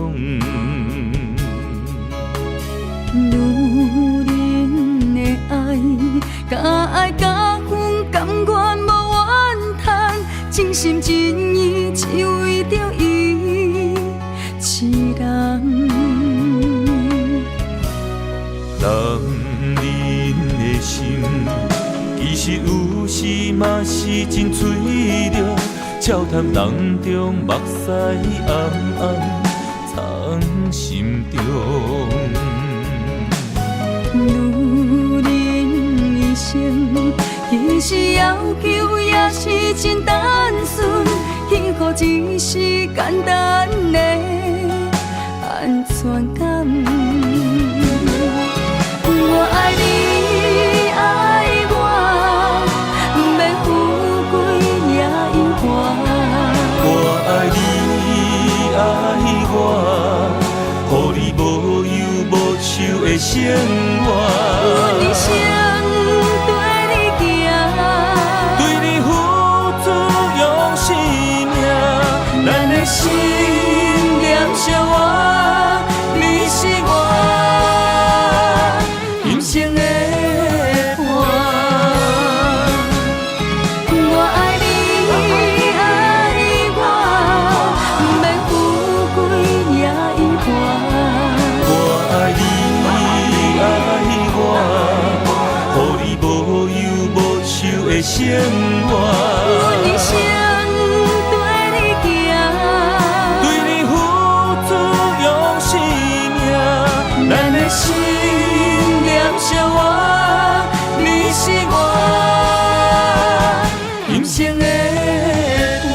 女人的愛，敢愛敢恨，甘願無怨嘆，真心真意只為著伊一人。男人的心，其實有時嘛是真脆弱，笑談人中，目屎暗暗藏心中。女人一生，其實要求也是真單純，幸福只是簡單的安全感。我愛你，愛我，毋免富貴也猶原。我愛你，愛我，予你無憂無愁的生活。阮一生綴你行，對你付出用生命，咱的心念相活，你是我今生的伴。我愛你，愛我，毋免富貴也猶原。我愛你，愛我，予你無憂無愁的生活。阮一生綴你行，對你付出用生命，咱的心念相活，你是我今生的伴。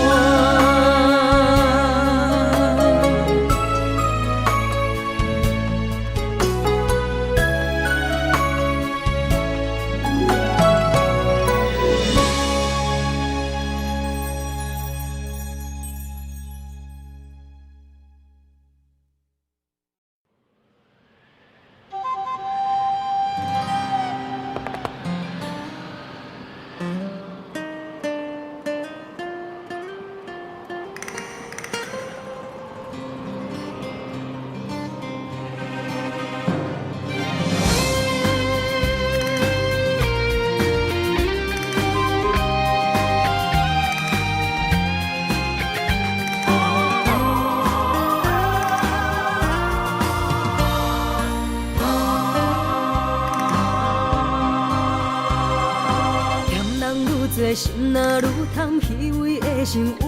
嫌人愈濟，心若愈痛，虛偽的生活。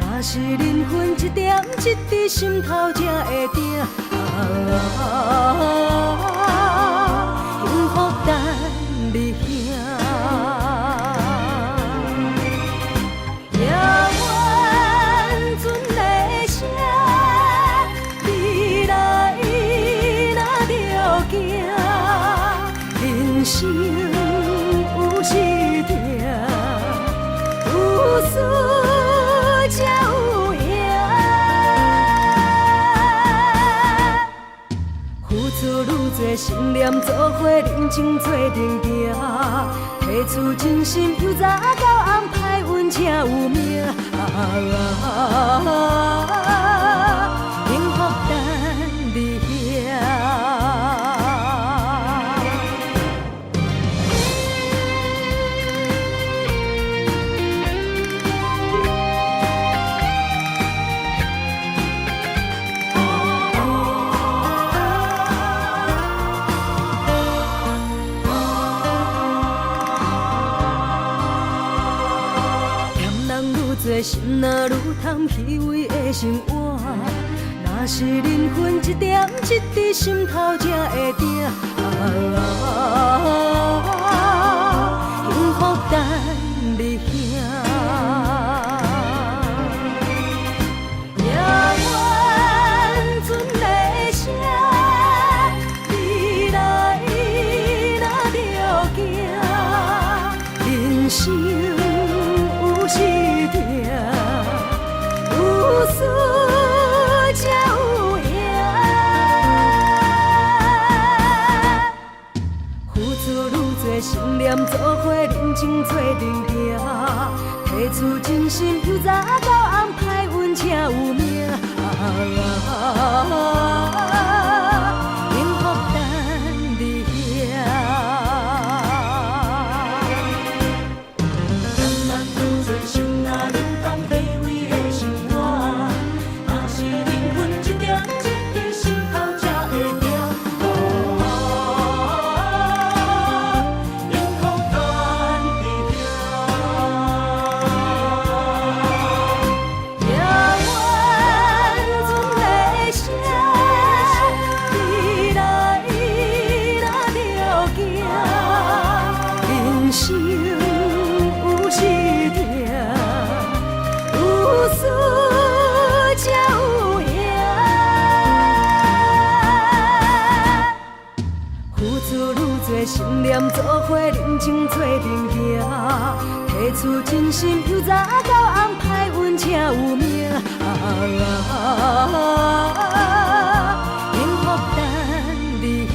若是靈魂一點一滴，心頭才會疼。啊，幸福等你遐。夜晚船的声，未來若著行，人生有時痛，有輸才有贏。付出愈濟，心念做伙，認真做陣行，提出真心，由早到暗，歹運才有命。啊，幸福等你遐。嫌人愈濟，心若愈痛，虛偽的生活。若是靈魂一點一滴，心頭才會疼。啊，幸福等你遐。夜晚船的声，未來若著行，人生有時痛，有輸才有贏。付出愈念做伙认真做阵行，提出真心由早到暗歹运才有命。幸福等你遐。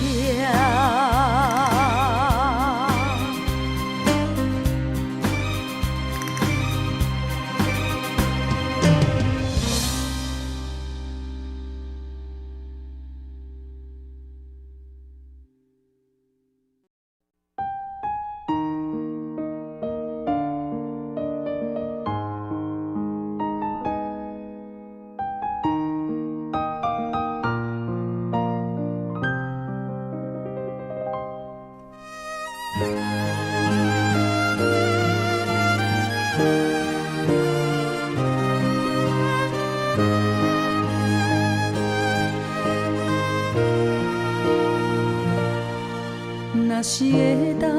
若是會當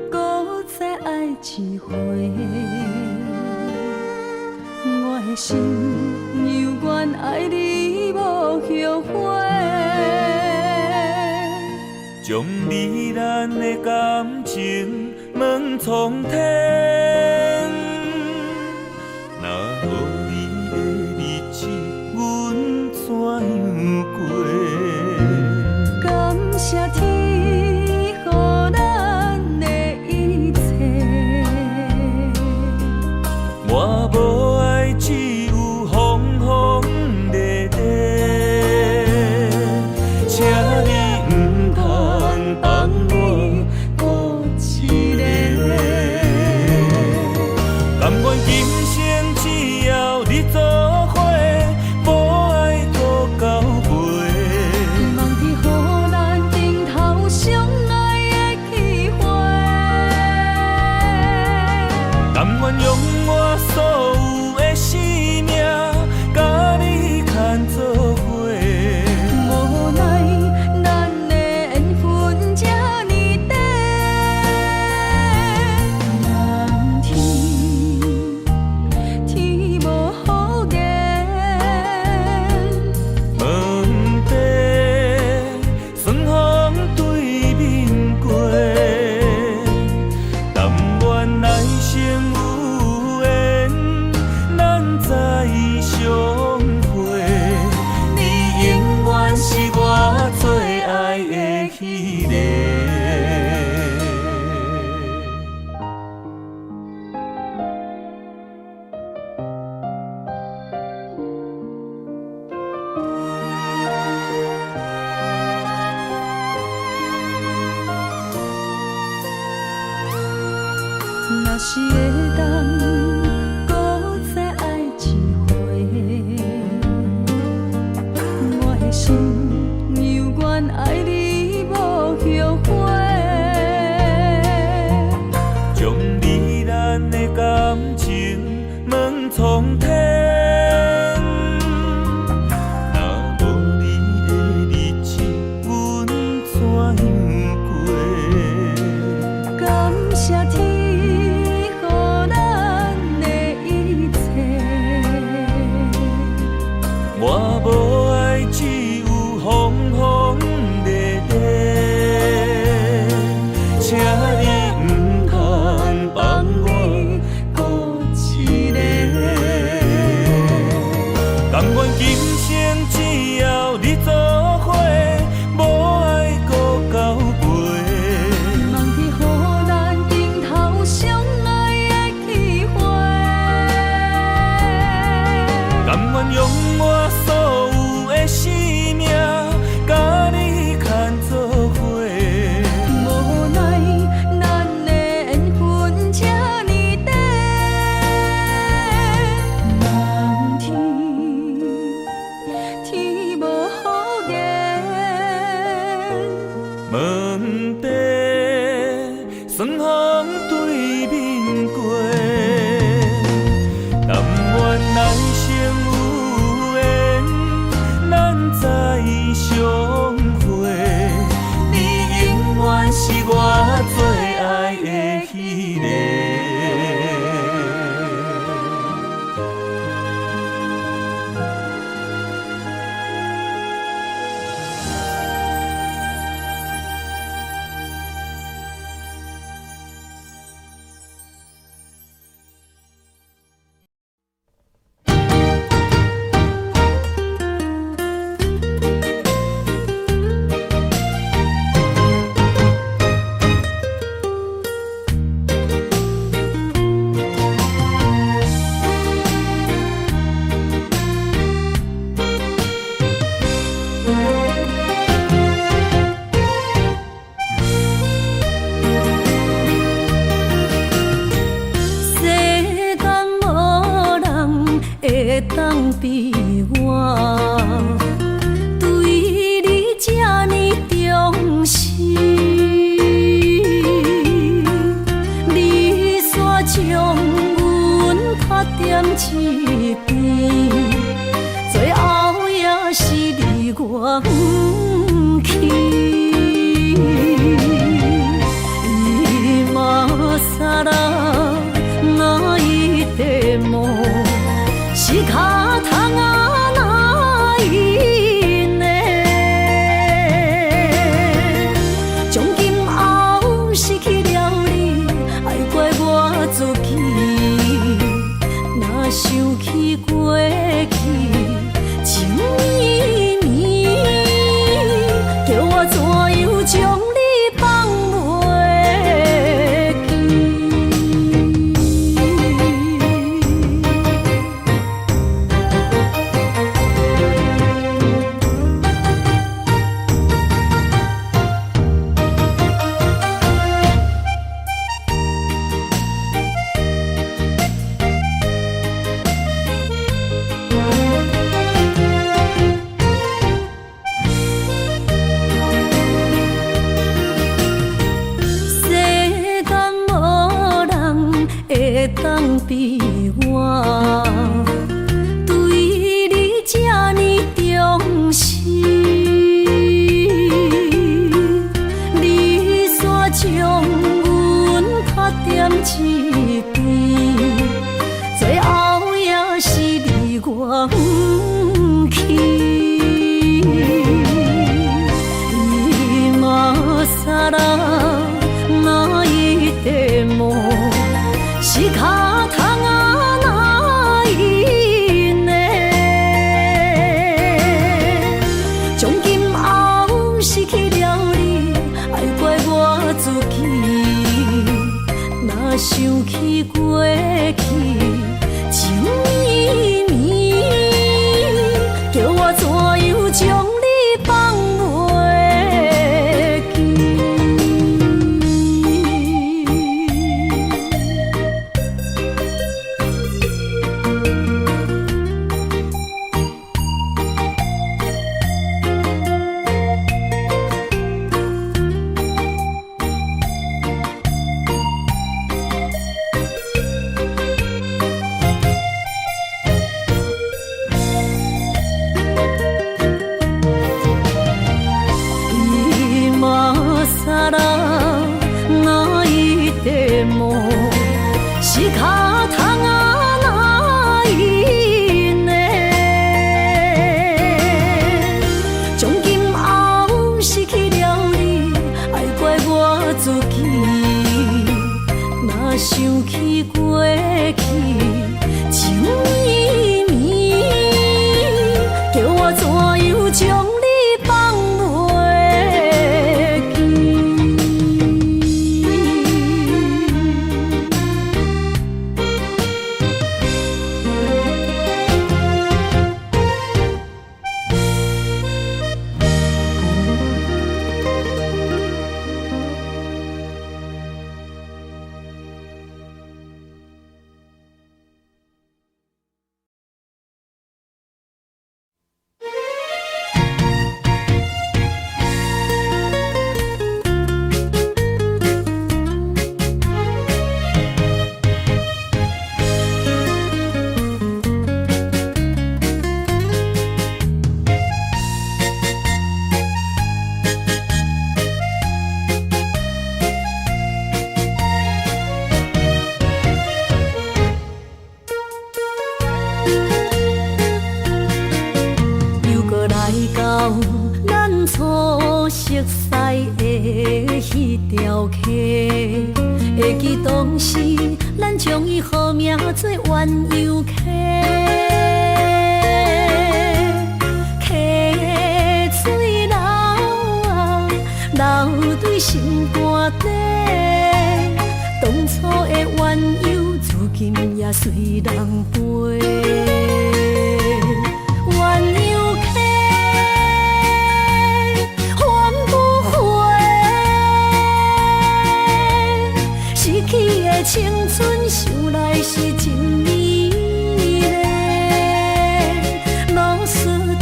閣再愛一回，我的心猶原愛你無後悔。將你咱的感情問蒼天，若無你的日子，阮怎樣過？感謝天予咱的一切，我無愛只有風風烈烈，請你毋通放我孤一个。甘願今生只要你做伙，無愛閣交陪。望天予咱頂頭相愛的機會。甘願用我所有的生命，佮你牽做伙。無奈咱的緣分這呢短，望天天無予言，问地霜风对面过，但愿来生有缘，咱再相会。你永遠是我最愛的彼个。若是會當閣再愛一回，我的心猶原愛你無後悔。將你咱的感情問蒼天，若無你的日子，阮怎樣過？感謝天予咱的一切，我無愛只有風風烈烈，請你毋通放我孤一个。甘願今生只要你做伙，無愛閣交陪。望天予咱頂頭相愛的機會。甘願用我所有的生命，佮你牽做伙。無奈咱的緣分這呢短，望天天無予言，问地霜风对面过，但愿来生有缘，咱再相会。你永遠是我最愛的彼个。我遠去。今さら泣いても仕方がないね。從今後失去了你，愛怪我自己。若想起過去，情綿綿，叫我怎樣將你放袂記？世間無人會當比我，對你這呢重視。你煞將阮拍踮一邊，最後也是離我遠去。今さら泣いても仕方がないね。從今後失去了你，愛怪我自己。若想起過去，情綿綿，叫我怎樣將你放袂記？今さら泣いても仕方がないね。從今後失去了你，愛怪我自己。若想起過去，情綿綿，叫我怎樣將你放袂記？又閣來到咱初熟似的彼條溪，會記當時咱將伊號名做鴛鴦溪，溪水流啊流對心肝底，當初的鴛鴦如今也隨人飛。鴛鴦溪，還不回，失去的青春，想來是真美麗。老實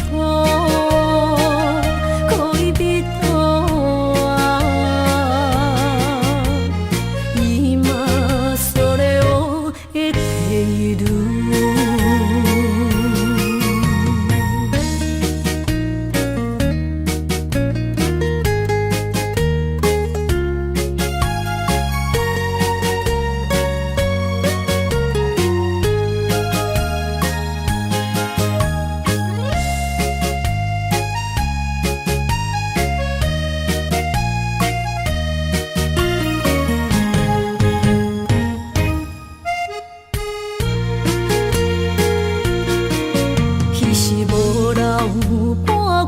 托，戀人啊，今それを得ている。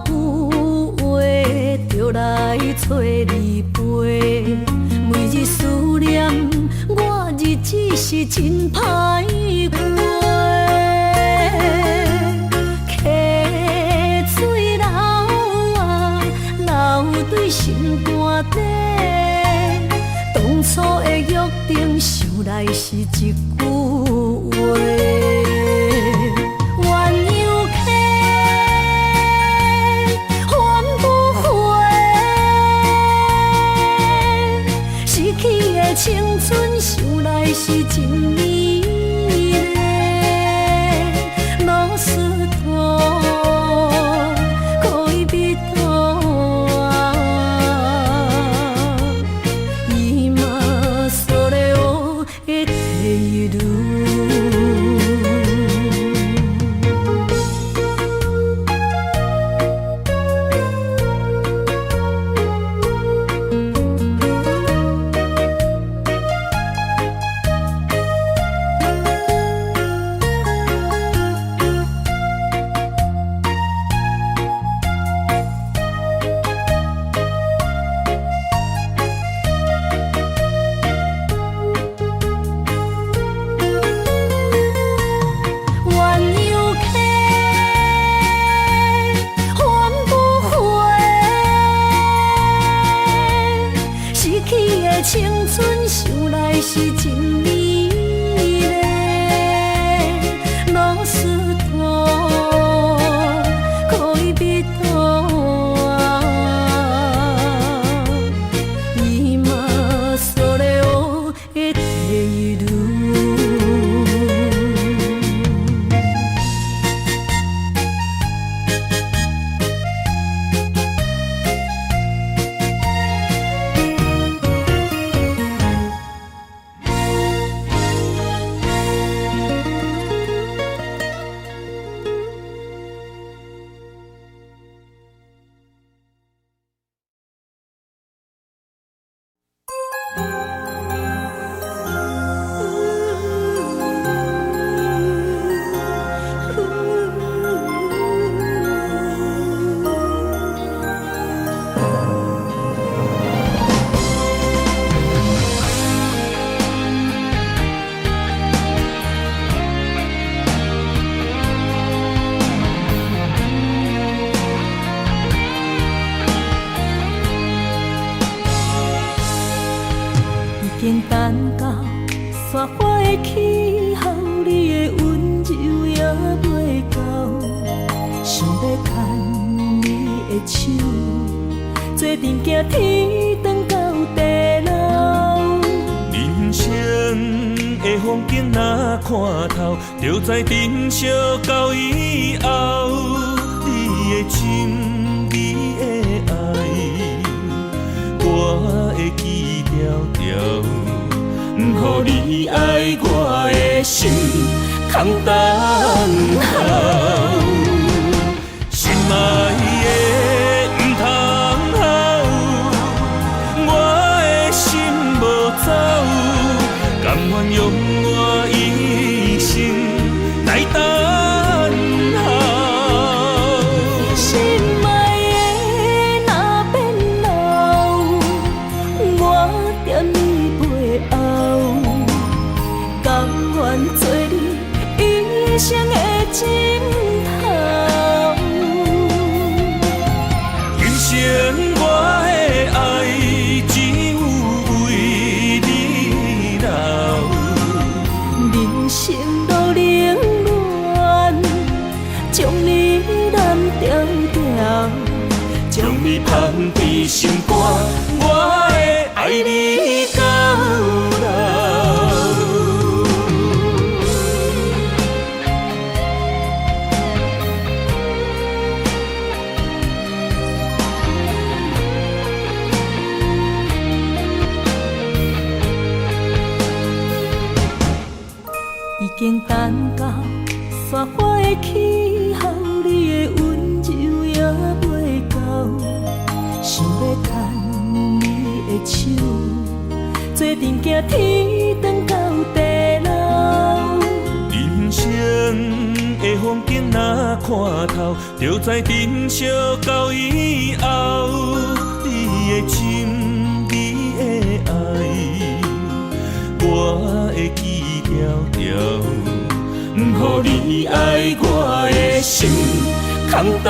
句話，就來揣你陪。每日思念，我日子是真歹過。溪水流啊，流對心肝底。當初的約定，想來是一句話。鸳鸯溪，還不回，失去的青春，想來是真美麗。ロスト恋人啊，今それを得ている。鸳鸯溪，還不回，失去的青春，想來是真美麗。ロスト恋人啊，今それを得ている。已經等到山花的氣候，你的溫柔也袂到，想欲牽你的手，做陣行天長到地老。人生的風景若看透，就知珍惜到以後。你的情，你的愛，我會記牢牢。毋予你愛我的心空等候。心愛的毋通哭，我的心無走，甘願用我一生來等候。心愛的若變老，我踮你背後，甘願做你一生的枕頭。今生我的愛只有為你留。人生路冷暖，將你攬牢牢，將你捧佇心肝，我會愛你到老。已經等到山花的氣候，你的溫柔也袂到，想欲牽你的手，做陣行天長到地老。人生的風景若看透，就知珍惜到以後。你的情，你的愛，我會記牢牢，毋予你愛我的心空等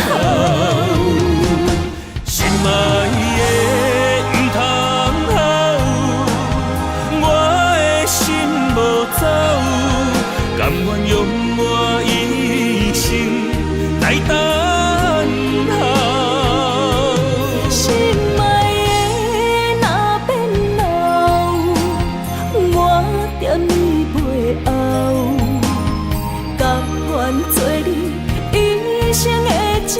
候。心愛的毋通哭，我的心無走，甘願用我一生來等候。心愛的若變老，我踮你背後，甘願做你一生的枕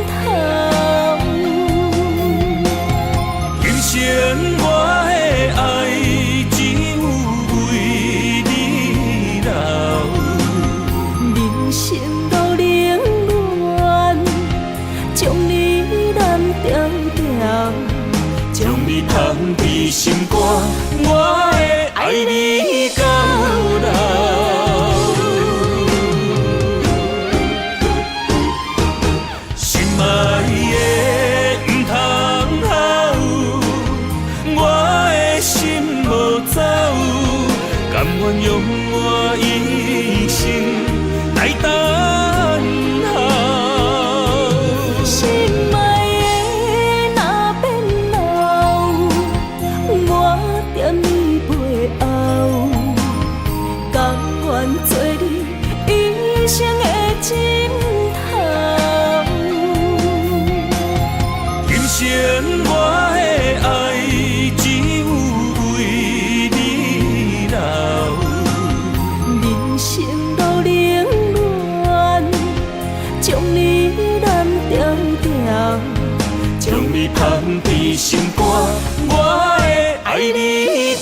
頭。今生我的愛只有為你留，人生路寧願將你攬牢牢，將你捧佇心肝，我會愛你到老。心愛的毋通哭，我的心無走，甘願用我一生來等候。心愛的若變老，我踮你背後，甘願做你一生的枕頭。今生我的愛只有為你留，人生路寧願將你攬牢牢，將你捧佇心肝，我會愛你。